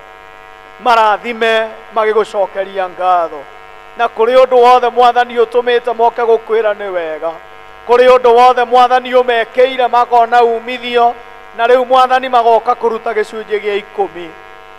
Marathime magĩgũcokeria ngatho, na kũrĩ ũndũ wothe Mwathani ũtũmĩte moke gũkwĩra nĩ wega, kũrĩ ũndũ wothe Mwathani ũmekĩire makona umithio, na rĩu Mwathani magoka kũruta gĩcunjĩ gĩa 10.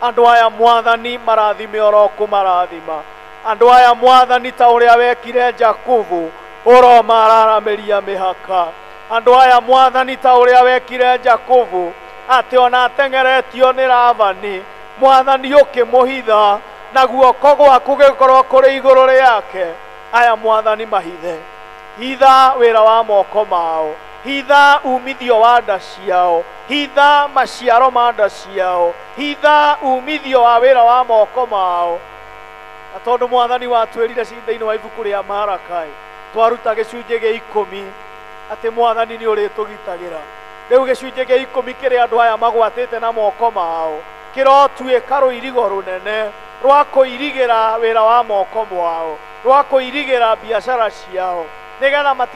Andũ aya Mwathani marathime oro kũmarathima. Andũ aya Mwathani ta ũrĩa wekire Jakubu ũromararamĩria mĩhaka. Andũ aya Mwathani ta ũrĩa wekire Jakubu atĩ ona ateng'eretio nĩ Labani, Mwathani ũkĩmũhitha na guoko gwaku gĩkorwo kũrĩ igũrũ rĩake. Aya Mwathani mahithe, hitha wĩra wa moko mao, hitha umithio wa nda ciao, hitha maciaro ma nda ciao, hitha umithio wa wĩra wa moko mao. Na tondũ Mwathani watwĩrire thĩinĩ wa ibuku rĩa Marakai twaruta gĩcunjĩ gĩa 10 atĩ Mwathani nĩ ũrĩtũgitagĩra. Rĩu gĩcunjĩ gĩa 10 kĩrĩa andũ aya magwatĩte na moko mao kĩrotuĩka rũirigo rũnene rwa kũirigĩra wĩra wa moko mwao, rwa kũirigĩra biacara ciao, nĩgetha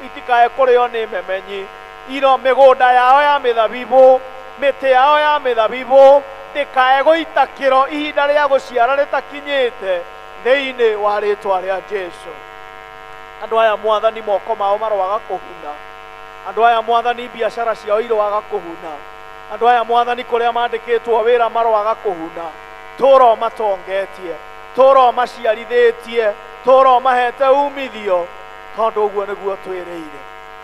itikae kũrĩo nĩ memenyi. Iro mĩgũnda yao ya mĩthabibũ, mĩtĩ yao ya mĩthabibũ ndĩkae gũita kĩro ihinda rĩa gũciara rĩtakinyĩte thĩinĩ wa rĩtwa rĩa Jesũ. Andũ aya Mwathani moko mao maroaga kũhuna. Andũ aya Mwathani biacara ciao iroaga kũhuna. Andũ aya Mwathani kũrĩa mandĩkĩtwo wĩra maroaga kũhuna. Tũro matongetie, tũro maciarithĩtie, tũro mahete umithio, tondũ ũguo nĩguo twĩrĩire.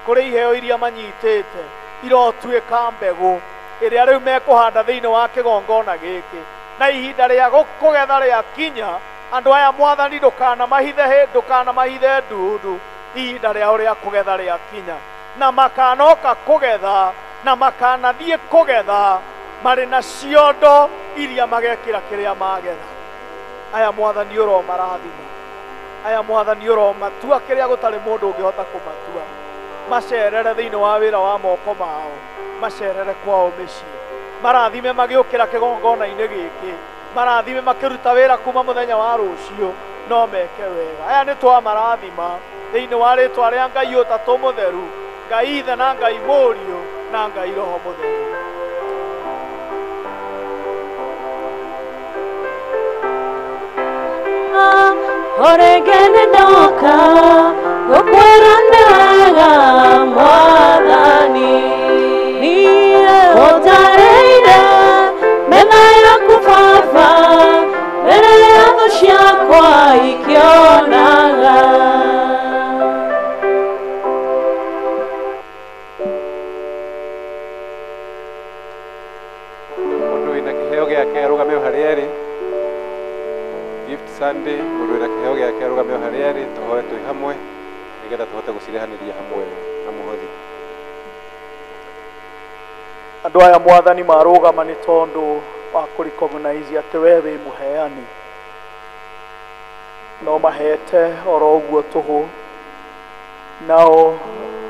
Kũrĩ iheo iria manyitĩte irotuĩka mbegũ ĩrĩa rĩu mekũhanda thĩinĩ wa kĩgongona gĩkĩ, na ihinda rĩa kũgetha rĩakinya, andũ aya Mwathani ndũkanamahithe ndũkanamahithe ndundu ihinda rĩao rĩa kũgetha rĩakinya, na makanoka kũgetha na makanathiĩ kũgetha marĩ na ciondo iria magekĩra kĩrĩa magetha. Aya Mwathani ũromarathima, aya Mwathani ũromatua kĩrĩa gũtarĩ mũndũ ũngĩhota kũmatua. Macerere thĩinĩ wa wĩra wa moko mao, macerere kwao mĩciĩ, marathime magĩũkĩra kĩgongona-inĩ gĩkĩ, marathime makĩruta wĩra kuma mũthenya wa rũciũ, no meke wega. Aya nĩ twamarathima thĩinĩ wa rĩtwa rĩa Ngai Ũtatũ Mũtheru, Ngai Ithe na Ngai Mũriũ na Ngai Roho Mũtheru. Oregene ndoka gũkwĩra nĩ wega Mwathani, niĩ ũnjarĩire metha yaku Baba, mbere ya thũ ciakwa ikĩonaga. Mũndũ wĩna kĩheo gĩake arũgame o harĩa arĩ. Gift Sunday, mũndũ wĩna kĩheo gĩake arũgame o harĩa arĩ, tũhoe twĩ hamwe nĩgetha tũhote gũcirehanĩria hamwe na mũhothi. Andũ aya Mwathani marũgama nĩ tondũ wa kũrecognize atĩ we wĩ mũheani, no mahete oro ũguo tũhũ. Nao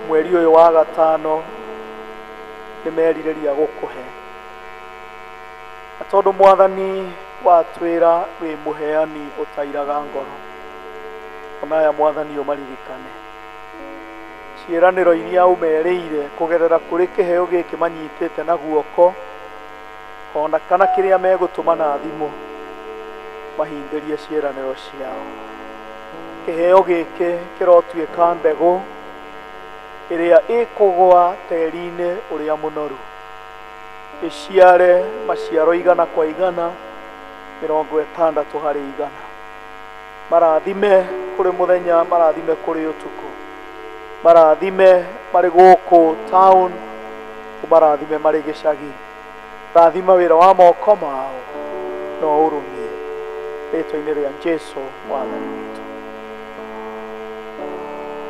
mweri ũyũ wa gatano nĩ merirĩria gũkũhe, na tondũ Mwathani watwĩra wĩ mũheani ũtairaga ngoro, Onaya Mwathani ũmaririkane. Ciĩranĩro iria ũmerĩire kũgerera kũrĩ kĩheo gĩkĩ manyitĩte na guoko, ona kana kĩrĩa megũtũma na thimũ, mahingĩrie ciĩranĩro ciao. Kĩheo gĩkĩ kĩrotuĩka mbegũ ĩrĩa ĩkũgwa tĩri-inĩ ũrĩa mũnoru, ĩciare maciaro 100 kwa 100, 60 harĩ 100. Marathime kũrĩ mũthenya, marathime kũrĩ ũtukũ, marathime marĩ gũkũ town, marathime marĩ gĩcagi. Rathima wĩra wa moko mao no ũrũmie, rĩtwa-inĩ rĩa Jesũ Mwathani witũ.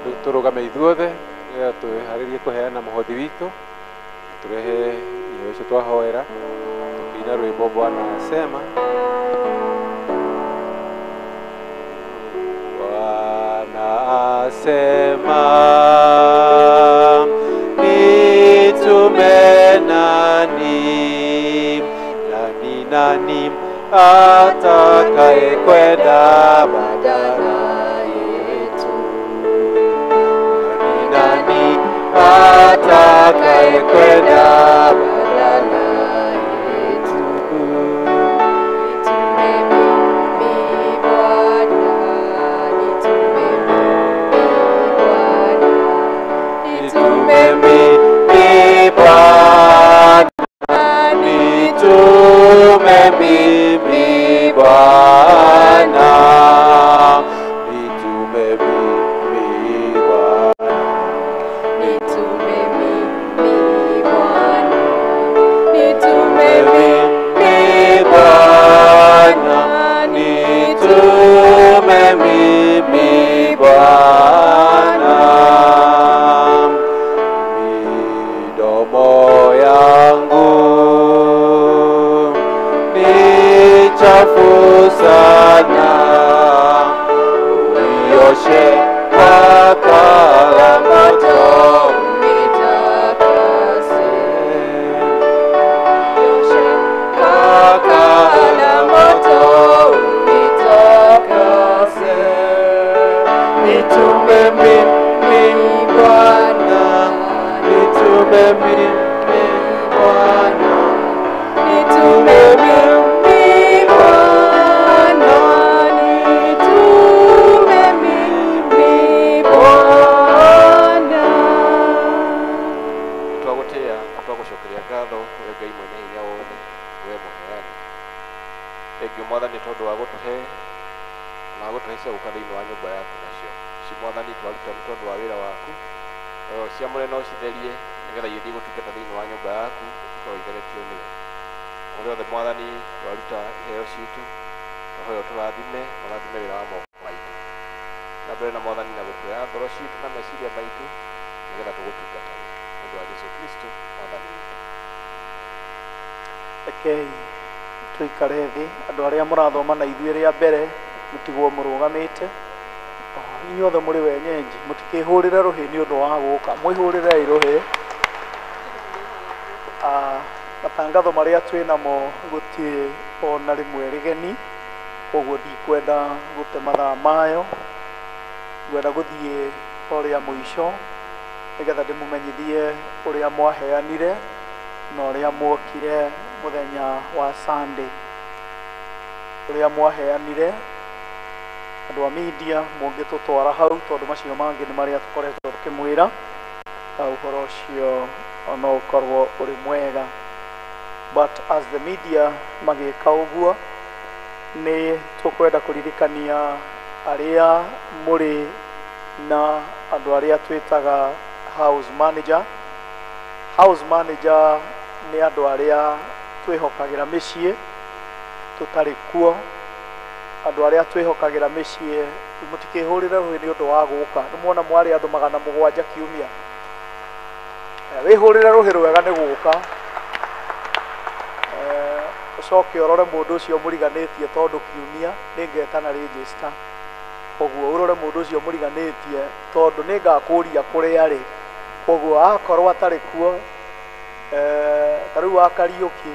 Rĩu tũrũgame ithuothe nĩgetha twĩharĩrie kũheana mũhothi witũ, tũrehe iheo icio twahoera, tũkĩina rwĩmbo Bwana asema. Bwana asema, nitume nani, nani nani atakaye kwenda badala yetu? Nani nani atakaye kwenda badala yetu? Nitume mimi Bwana, nitume mimi Bwana, Nitume mimi Bwana, nitume mimi Bwana, nitume mimi Bwana, nitume mimi Bwana, nitume mimi Bwana, nitume mimi Bwana. Midomo yangu ni chafu sana, uioshe kwa kala moto unitakase, kwa kala moto unitakase. Nitume mimi Bwana, nitume mimi Bwana, nitume mimi Bwana, nitume mimi Bwana. Twagũtĩĩa na twagũcokeria ngatho we Ngai mwene hinya wothe, we mũheani. Thengiũ Mwathani tondũ wa gũtũhe na gũtũhe cia gũka thĩinĩ wa nyũmba yaku nacio. Ci Mwathani twaruta nĩ tondũ wa wĩra waku, ciamũre na ũcitherie nĩgetha ithiĩ gũtungata thĩinĩ wa nyũmba yaku ikorwo itheretio nĩwe. Ũrĩa othe Mwathani twaruta iheo citũ, twahoya ũtũrathime, ũrathime wĩra wa moko maitũ. Na mbere na Mwathani na gũtuoya ngoro citũ na meciria maitũ nĩgetha tũgũtungatage. Nĩ ũndũ wa Jesũ Kristo Mwathani witũ. Rekei tũikare thĩ. Andũ arĩa mũrathoma na ithuĩ rĩa mbere mũtigwo mũrũgamĩte. Inyuothe mũrĩ wenyenji, mũtikĩhũrĩre rũhĩ nĩ ũndũ wa gũka, mwĩhũrĩrei rũhĩ. Matangatho marĩa twĩ namo gũtirĩ ona rĩmwe rĩgeni, koguo ndikwenda gũte mathaa mayo, ngwenda gũthiĩ o rĩa mũico nĩgetha ndĩmũmenyithie ũrĩa mwaheanire na ũrĩa mwokire mũthenya wa Sunday. Ũrĩa mwaheanire, andũ a media mũngĩtũtwara hau, tondũ macio mangĩ nĩ marĩa tũkoretwo tũkĩmwĩra, na ũhoro ũcio no ũkorwo ũrĩ mwega. But as the media magĩka ũguo, nĩ tũkwenda kũririkania arĩa mũrĩ na andũ arĩa twĩtaga house manager. House manager nĩ andũ arĩa twĩhokagĩra mĩciĩ tũtarĩ kuo, andũ arĩa twĩhokagĩra mĩciĩ. Mũtikĩhũrĩre rũhĩ nĩ ũndũ wa gũka, nĩ muona mwarĩ andũ 700 kiumia. Wĩhũrĩre rũhĩ rwega nĩ gũka, ũcoke ũrore mũndũ ũcio mũriganĩtie, tondũ kiumia nĩ ngetana register. Koguo ũrore mũndũ ũcio mũriganĩtie, tondũ nĩ ngakũria kũrĩa arĩ. Koguo akorwo atarĩ kuo, ta rĩu wa Kariũki,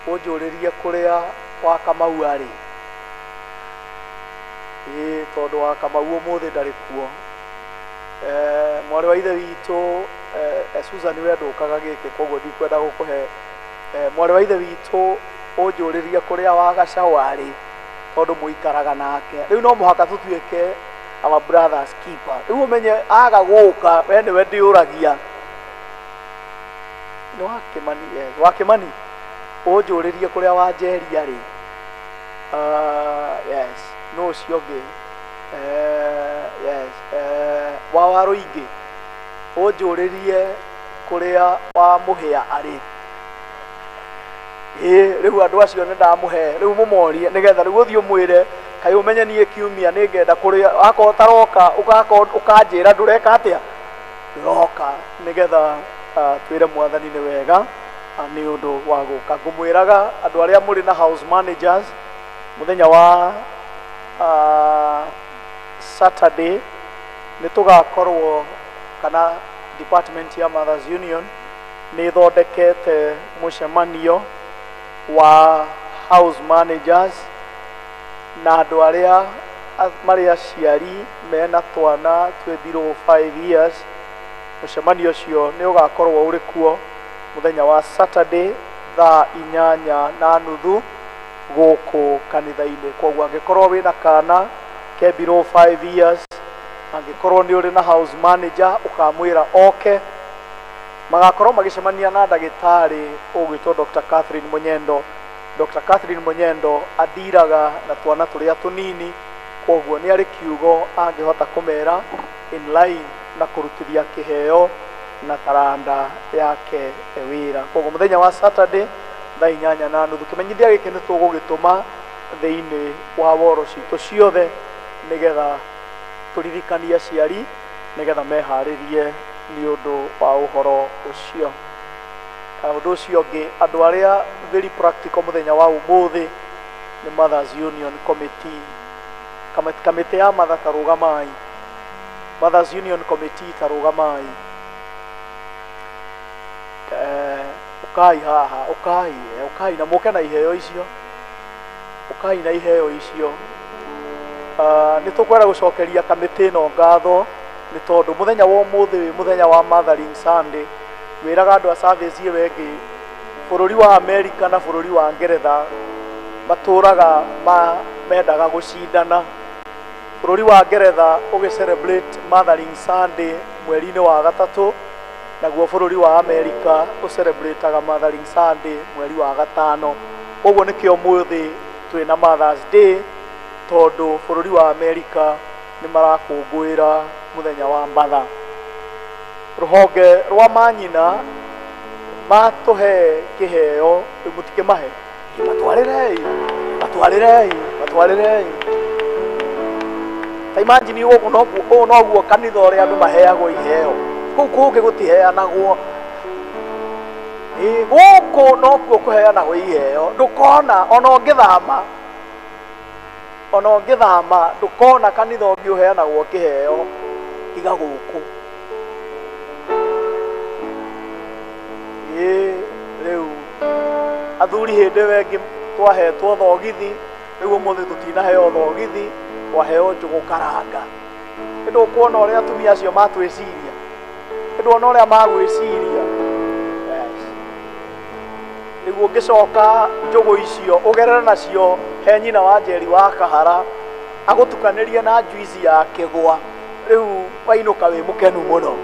ũnjũrĩrie kũrĩa wa Kamau arĩ. Ĩĩ, tondũ wa Kamau ũmũthĩ ndarĩ kuo. Mwarĩ wa ithe witũ, Susan, we ndũkaga gĩkĩ, koguo ndikwenda gũkũhe. Mwarĩ wa ithe witũ, ũnjũrĩrie kũrĩa wa Gacau arĩ, tondũ mũikaraga nake. Rĩu no mũhaka tũtuĩke our brother's keeper. Rĩu ũmenye aga gũka, we nĩwe ndĩũragia. Nĩ wa Kĩmani, yes, wa Kĩmani, ũnjũrĩrie kũrĩa wa Njeri arĩ. Yes, no ũcio ũngĩ, yes, wa Warũingĩ, ũnjũrĩrie kũrĩa wa Mũhĩa arĩ. Ĩĩ, rĩu andũ acio nĩ ndamũhe, rĩu mũmorie nĩgetha rĩu ũthiĩ ũmwĩre, kaĩ ũmenye niĩ kiumia nĩ ngenda kũrĩa, akorwo ũtaroka ũgakorwo ũkanjĩra ndũreka atĩa, ndũroka, nĩgetha twĩre Mwathani nĩ wega nĩ ũndũ wa gũka. Ngũmwĩraga andũ arĩa mũrĩ na house managers, mũthenya wa Saturday nĩ tũgakorwo, kana department ya Mothers Union nĩ ĩthondekete mũcemanio wa house managers na andũ arĩa marĩ aciari mena twana twĩ below 5 years. Mũcemanio ũcio nĩ ũgakorwo ũrĩ kuo mũthenya wa Saturday thaa 8:30 gũkũ kanitha-inĩ. Koguo angĩkorwo wĩna kana ke below 5 years, angĩkorwo nĩ ũrĩ na house manager, ũkamwĩra oke. Magakorwo magĩcemania na ndagĩtarĩ ũgwĩtwo Dr. Catherine Munyendo. Dr. Catherine Munyendo andiraga na twana tũrĩa tũnini, koguo nĩ arĩ kiugo angĩhota kũmera in line na kũrutithia kĩheo na taranda yake wĩra. Koguo mũthenya wa Saturday thaa 8:30, kĩmenyithia gĩkĩ nĩ tũgũgĩtũma thĩinĩ wa woro citũ ciothe, nĩgetha tũririkanie aciari nĩgetha meharĩrie nĩ ũndũ wa ũhoro ũcio. Ũndũ ũcio ũngĩ, andũ arĩa very practical mũthenya wa ũmũthĩ nĩ Mothers Union Committee. Kamĩtĩ ya Mother, tarũgamai. Mothers Union Committee, tarũgamai. Ũkai haha, ũkai, ũkai na mũke na iheo icio, ũkai na iheo icio. Nĩ tũkwenda gũcokeria kamĩtĩ ĩno ngatho nĩ tondũ mũthenya wa ũmũthĩ wĩ mũthenya wa Mothering Sunday. Wĩraga andũ a service ĩyo ĩngĩ, bũrũri wa America na bũrũri wa Ngeretha matũraga mendaga gũcindana. Bũrũri wa Ngeretha ũgĩ celebrate Mothering Sunday mweri-inĩ wa gatatũ, naguo bũrũri wa America ũcelebrataga Mothering Sunday mweri wa gatano. Koguo nĩkĩo mũthĩ twĩna Mothers Day, tondũ bũrũri wa America nĩ marakũngũĩra mũthenya wa mother. Rũhonge rwa manyina matũhe kĩheo, rĩu mũtikĩmahe, matwarĩrei, matwarĩrei, matwarĩrei. Ta imagine gũkũ noguo, ũũ noguo kanitha ũrĩa andũ maheagwo iheo, kũu kũngĩ gũtiheanagwo. Ĩĩ, gũkũ nokuo kũheanagwo iheo. Ndũkona ona ũngĩthama, ona ũngĩthama ndũkona kanitha ũngĩ ũheanagwo kĩheo tiga gũkũ. Ĩĩ, rĩu athuri hĩndĩ ĩyo ĩngĩ twahetwo thogithi, rĩu ũmũthĩ tũtinaheo thogithi, twaheo njũgũ karanga. Nĩ ndũkuona ũrĩa atumia acio matwĩciria, nĩ nduona ũrĩa magwĩciria. Yes. Rĩu ũngĩcoka njũgũ icio ũgerere nacio he nyina wa Njeri wa Kahara, agũtukanĩrie na juice ya kĩgwa, rĩu wainũka wĩ mũkenu mũno.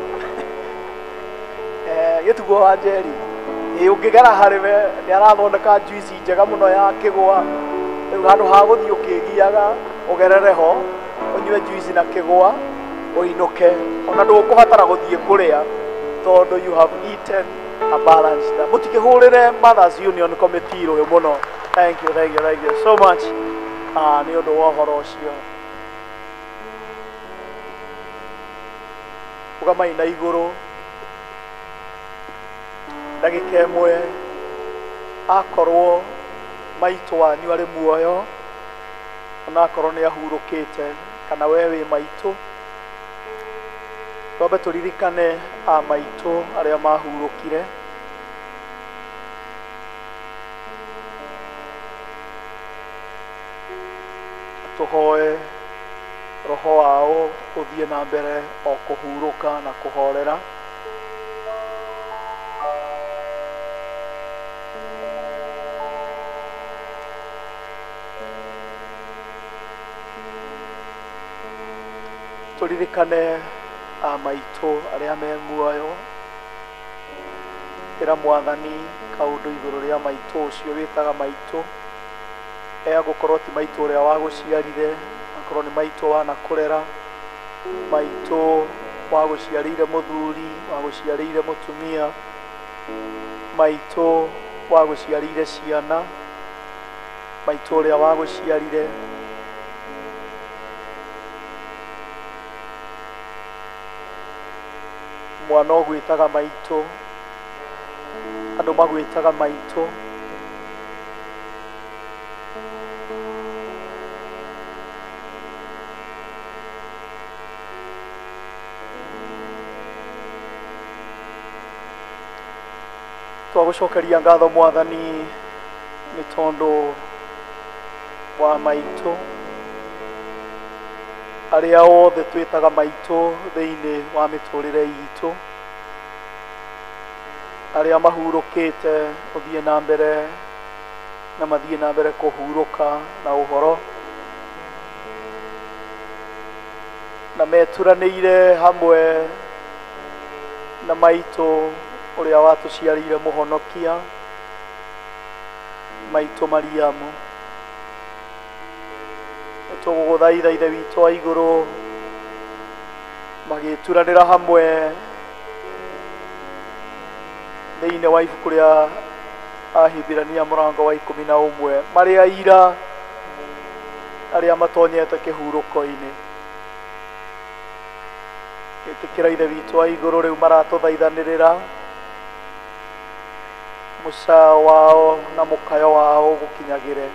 Gĩtugo wa Njeri, ĩ ũngĩgera harĩ we nĩ arathondeka juice njega mũno ya kĩgwa. Rĩu handũ ha gũthiĩ ũkĩgiaga, ũgerere ho ũnyue juice na kĩgwa ũinũke, ona ndũkũbatara gũthiĩ kũrĩa tondũ you have eaten a balanced diet. Mũtikĩhũrĩre Mothers Union Committee rũhĩ mũno. Thank you, thank you, thank you so much nĩ ũndũ wa ũhoro ũcio. Rũgamai na igũrũ ndagĩka ĩmwe, akorwo maitũ wanyu arĩ muoyo, ona akorwo nĩ ahurũkĩte, kana we wĩ maitũ, twambe tũririkane a maitũ arĩa mahurũkire. Tũhoe Roho wao ũthiĩ na mbere o kũhurũka na kũhorera. Tũririkane a maitũ arĩa me muoyo. Ĩra Mwathani kaũndũ igũrũ rĩa maitũ ũcio wĩtaga maitũ. Egũkorwo ti maitũ ũrĩa wagũciarire, akorwo nĩ maitũ wanakũrera, maitũ wagũciarĩire mũthuri, wagũciarĩire mũtumia, maitũ wagũciarĩire ciana, maitũ ũrĩa wagũciarire. Mwana ũgwĩtaga maitũ, andũ magwĩtaga maitũ. Twagũcokeria ngatho Mwathani nĩ tondũ wa maitũ arĩa othe twĩtaga maitũ thĩinĩ wa mĩtũrĩre itũ, arĩa mahurũkĩte ũthiĩ na mbere na mathiĩ na mbere kũhurũka na ũhoro, na meturanĩire hamwe na maitũ ũrĩa watũciarĩire mũhonokia, maitũ Mariamu. Tũgũgũthaitha Ithe witũ wa igũrũ, magĩturanĩra hamwe thĩinĩ wa ibuku rĩa Ahibirania mũrango wa 11, marĩ aira arĩa matonyete kĩhurũko-inĩ. Ĩtĩkĩra Ithe witũ wa igũrũ rĩu maratũthaithanĩrĩra mũcao wao na mũkayo wao gũkinyagĩre.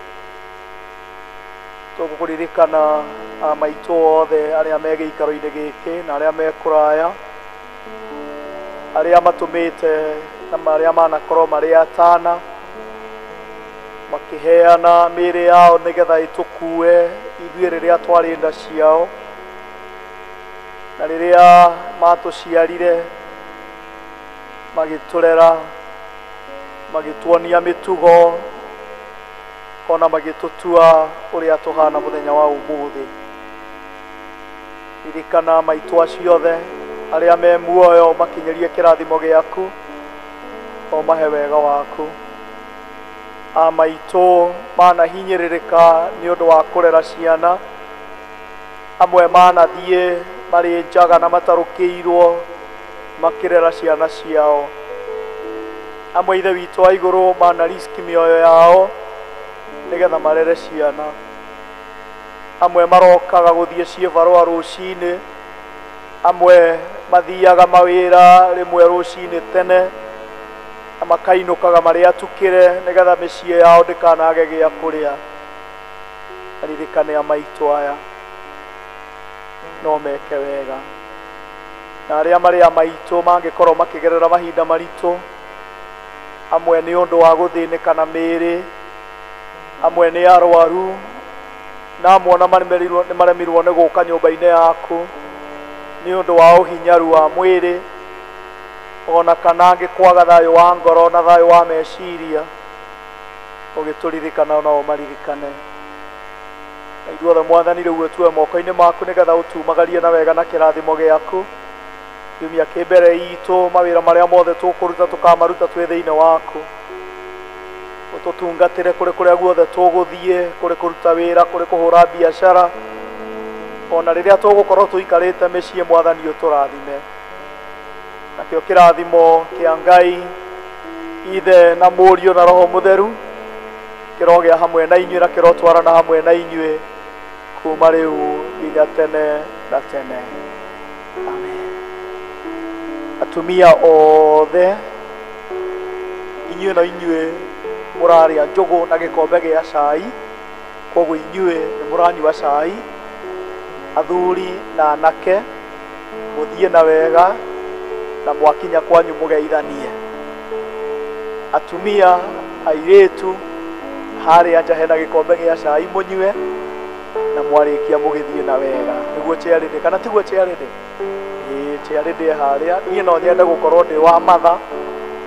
Tũgũkũririkana a maitũ othe arĩa me gĩikaro-inĩ gĩkĩ na arĩa me kũraya, arĩa matũmĩte na arĩa manakorwo marĩ atana, makĩheana mĩĩrĩ yao nĩgetha ĩtũkue ithuĩ rĩrĩa twarĩ nda ciao, na rĩrĩa matũciarire magĩtũrera, magĩtuonia mĩtugo, ona magĩtũtua ũrĩa tũhana mũthenya wa ũmũthĩ. Ririkana maitũ acio othe arĩa me muoyo, makinyĩrie kĩrathimo gĩaku, o mahe wega waku. A maitũ manahinyĩrĩrĩka nĩ ũndũ wa kũrera ciana, amwe manathiĩ marĩ njaga na matarũkĩirwo makĩrera ciana ciao, amwe Ithe witũ wa igũrũ manariski mĩoyo yao nĩgetha marere ciana, amwe marokaga gũthiĩ ciĩbarũa rũcinĩ, amwe mathiaga mawĩra rĩmwe rũcinĩ tene na makainũkaga marĩ atukĩre nĩgetha mĩciĩ yao ndĩkanage gĩa kũrĩa. Aririkane a maitũ aya no meke wega, na arĩa marĩ a maitũ mangĩkorwo makĩgerera mahinda maritũ, amwe nĩ ũndũ wa gũthĩnĩka na mĩĩrĩ, amwe nĩ arwaru, na amwe ona nĩ maremirwo nĩ gũka nyũmba-inĩ yaku nĩ ũndũ wa ũhinyaru wa mwĩrĩ, ona kana angĩ kwaga thayũ wa ngoro na thayũ wa meciria, ũgĩtũririkana ona ũmaririkane. Na ithuothe Mwathani rĩu ũtue moko-inĩ maku nĩgetha ũtumagarie na wega na kĩrathimo gĩaku. Kiumia kĩ mbere itũ mawĩra marĩa mothe tũkũruta tũkamaruta twĩ thĩinĩ waku. Ũtũtungatĩre kũrĩ kũrĩa guothe tũgũthiĩ, kũrĩ kũruta wĩra, kũrĩ kũhũra biacara, ona rĩrĩa tũgũkorwo tũikarĩte mĩciĩ, Mwathani ũtũrathime. Nakĩo kĩrathimo kĩa Ngai Ithe na Mũriũ na Roho Mũtheru kĩrogĩa hamwe na inyuĩ na kĩrotwarana hamwe na inyuĩ kuma rĩu nginya tene na tene. Amen. Atumia othe inyuĩ no inyuĩ mũrarĩa njũgũ na gĩkombe gĩa cai, koguo inyuĩ nĩ mũranyua cai. Athuri na anake mũthiĩ na wega na mwakinya kwanyu mũgeithanie. Atumia airĩtu harĩa nja hena gĩkombe gĩa cai mũnyue. Na mwarĩkia mũgĩthiĩ na wega. Nĩguo chairlady kana tiguo chairlady? Ĩĩ chairlady harĩa. Niĩ no nyende gũkorwo ndĩ wa matha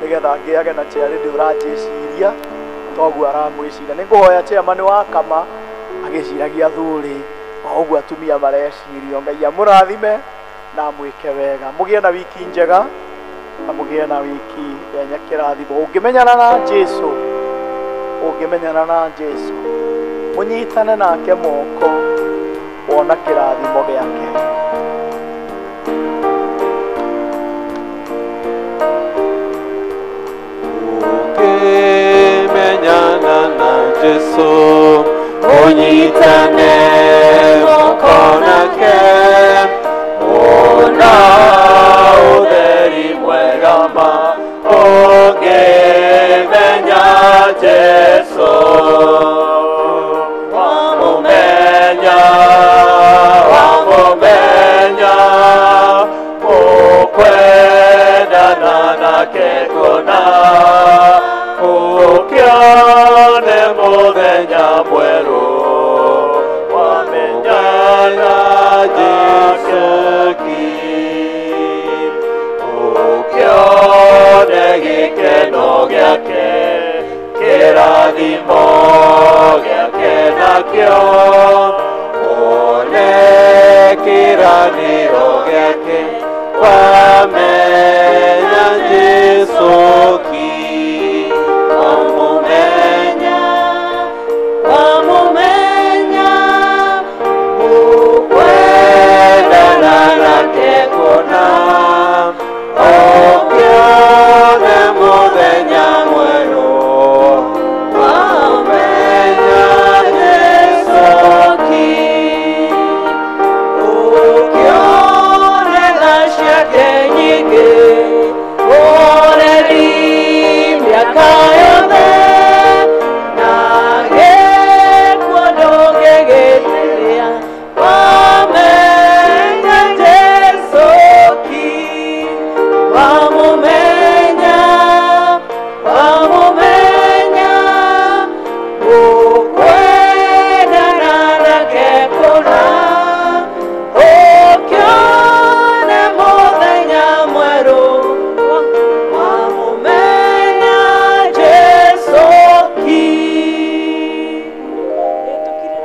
nĩgetha ngĩage na chairlady ũranjĩciria toguo aramwĩciria. Nĩ ngũhoya chairman wa kama agĩciragia athuri o ũguo atumia marecirio. Ngai amũrathime na amwĩke wega. Mũgĩe na wiki njega na mũgĩe na wiki ya kĩrathimo. Ũngĩmenyana na Jesu, ũngĩmenyana na Jesu, mũnyitane nake moko wona kĩrathimo gĩake. Ũngĩmenyana na Jesu, ũnyitane moko nake, wona ũtheri mwega ma. Ũngĩmenya Jesu, wamũmenya, wamũmenya, ũkwendana nake kũna.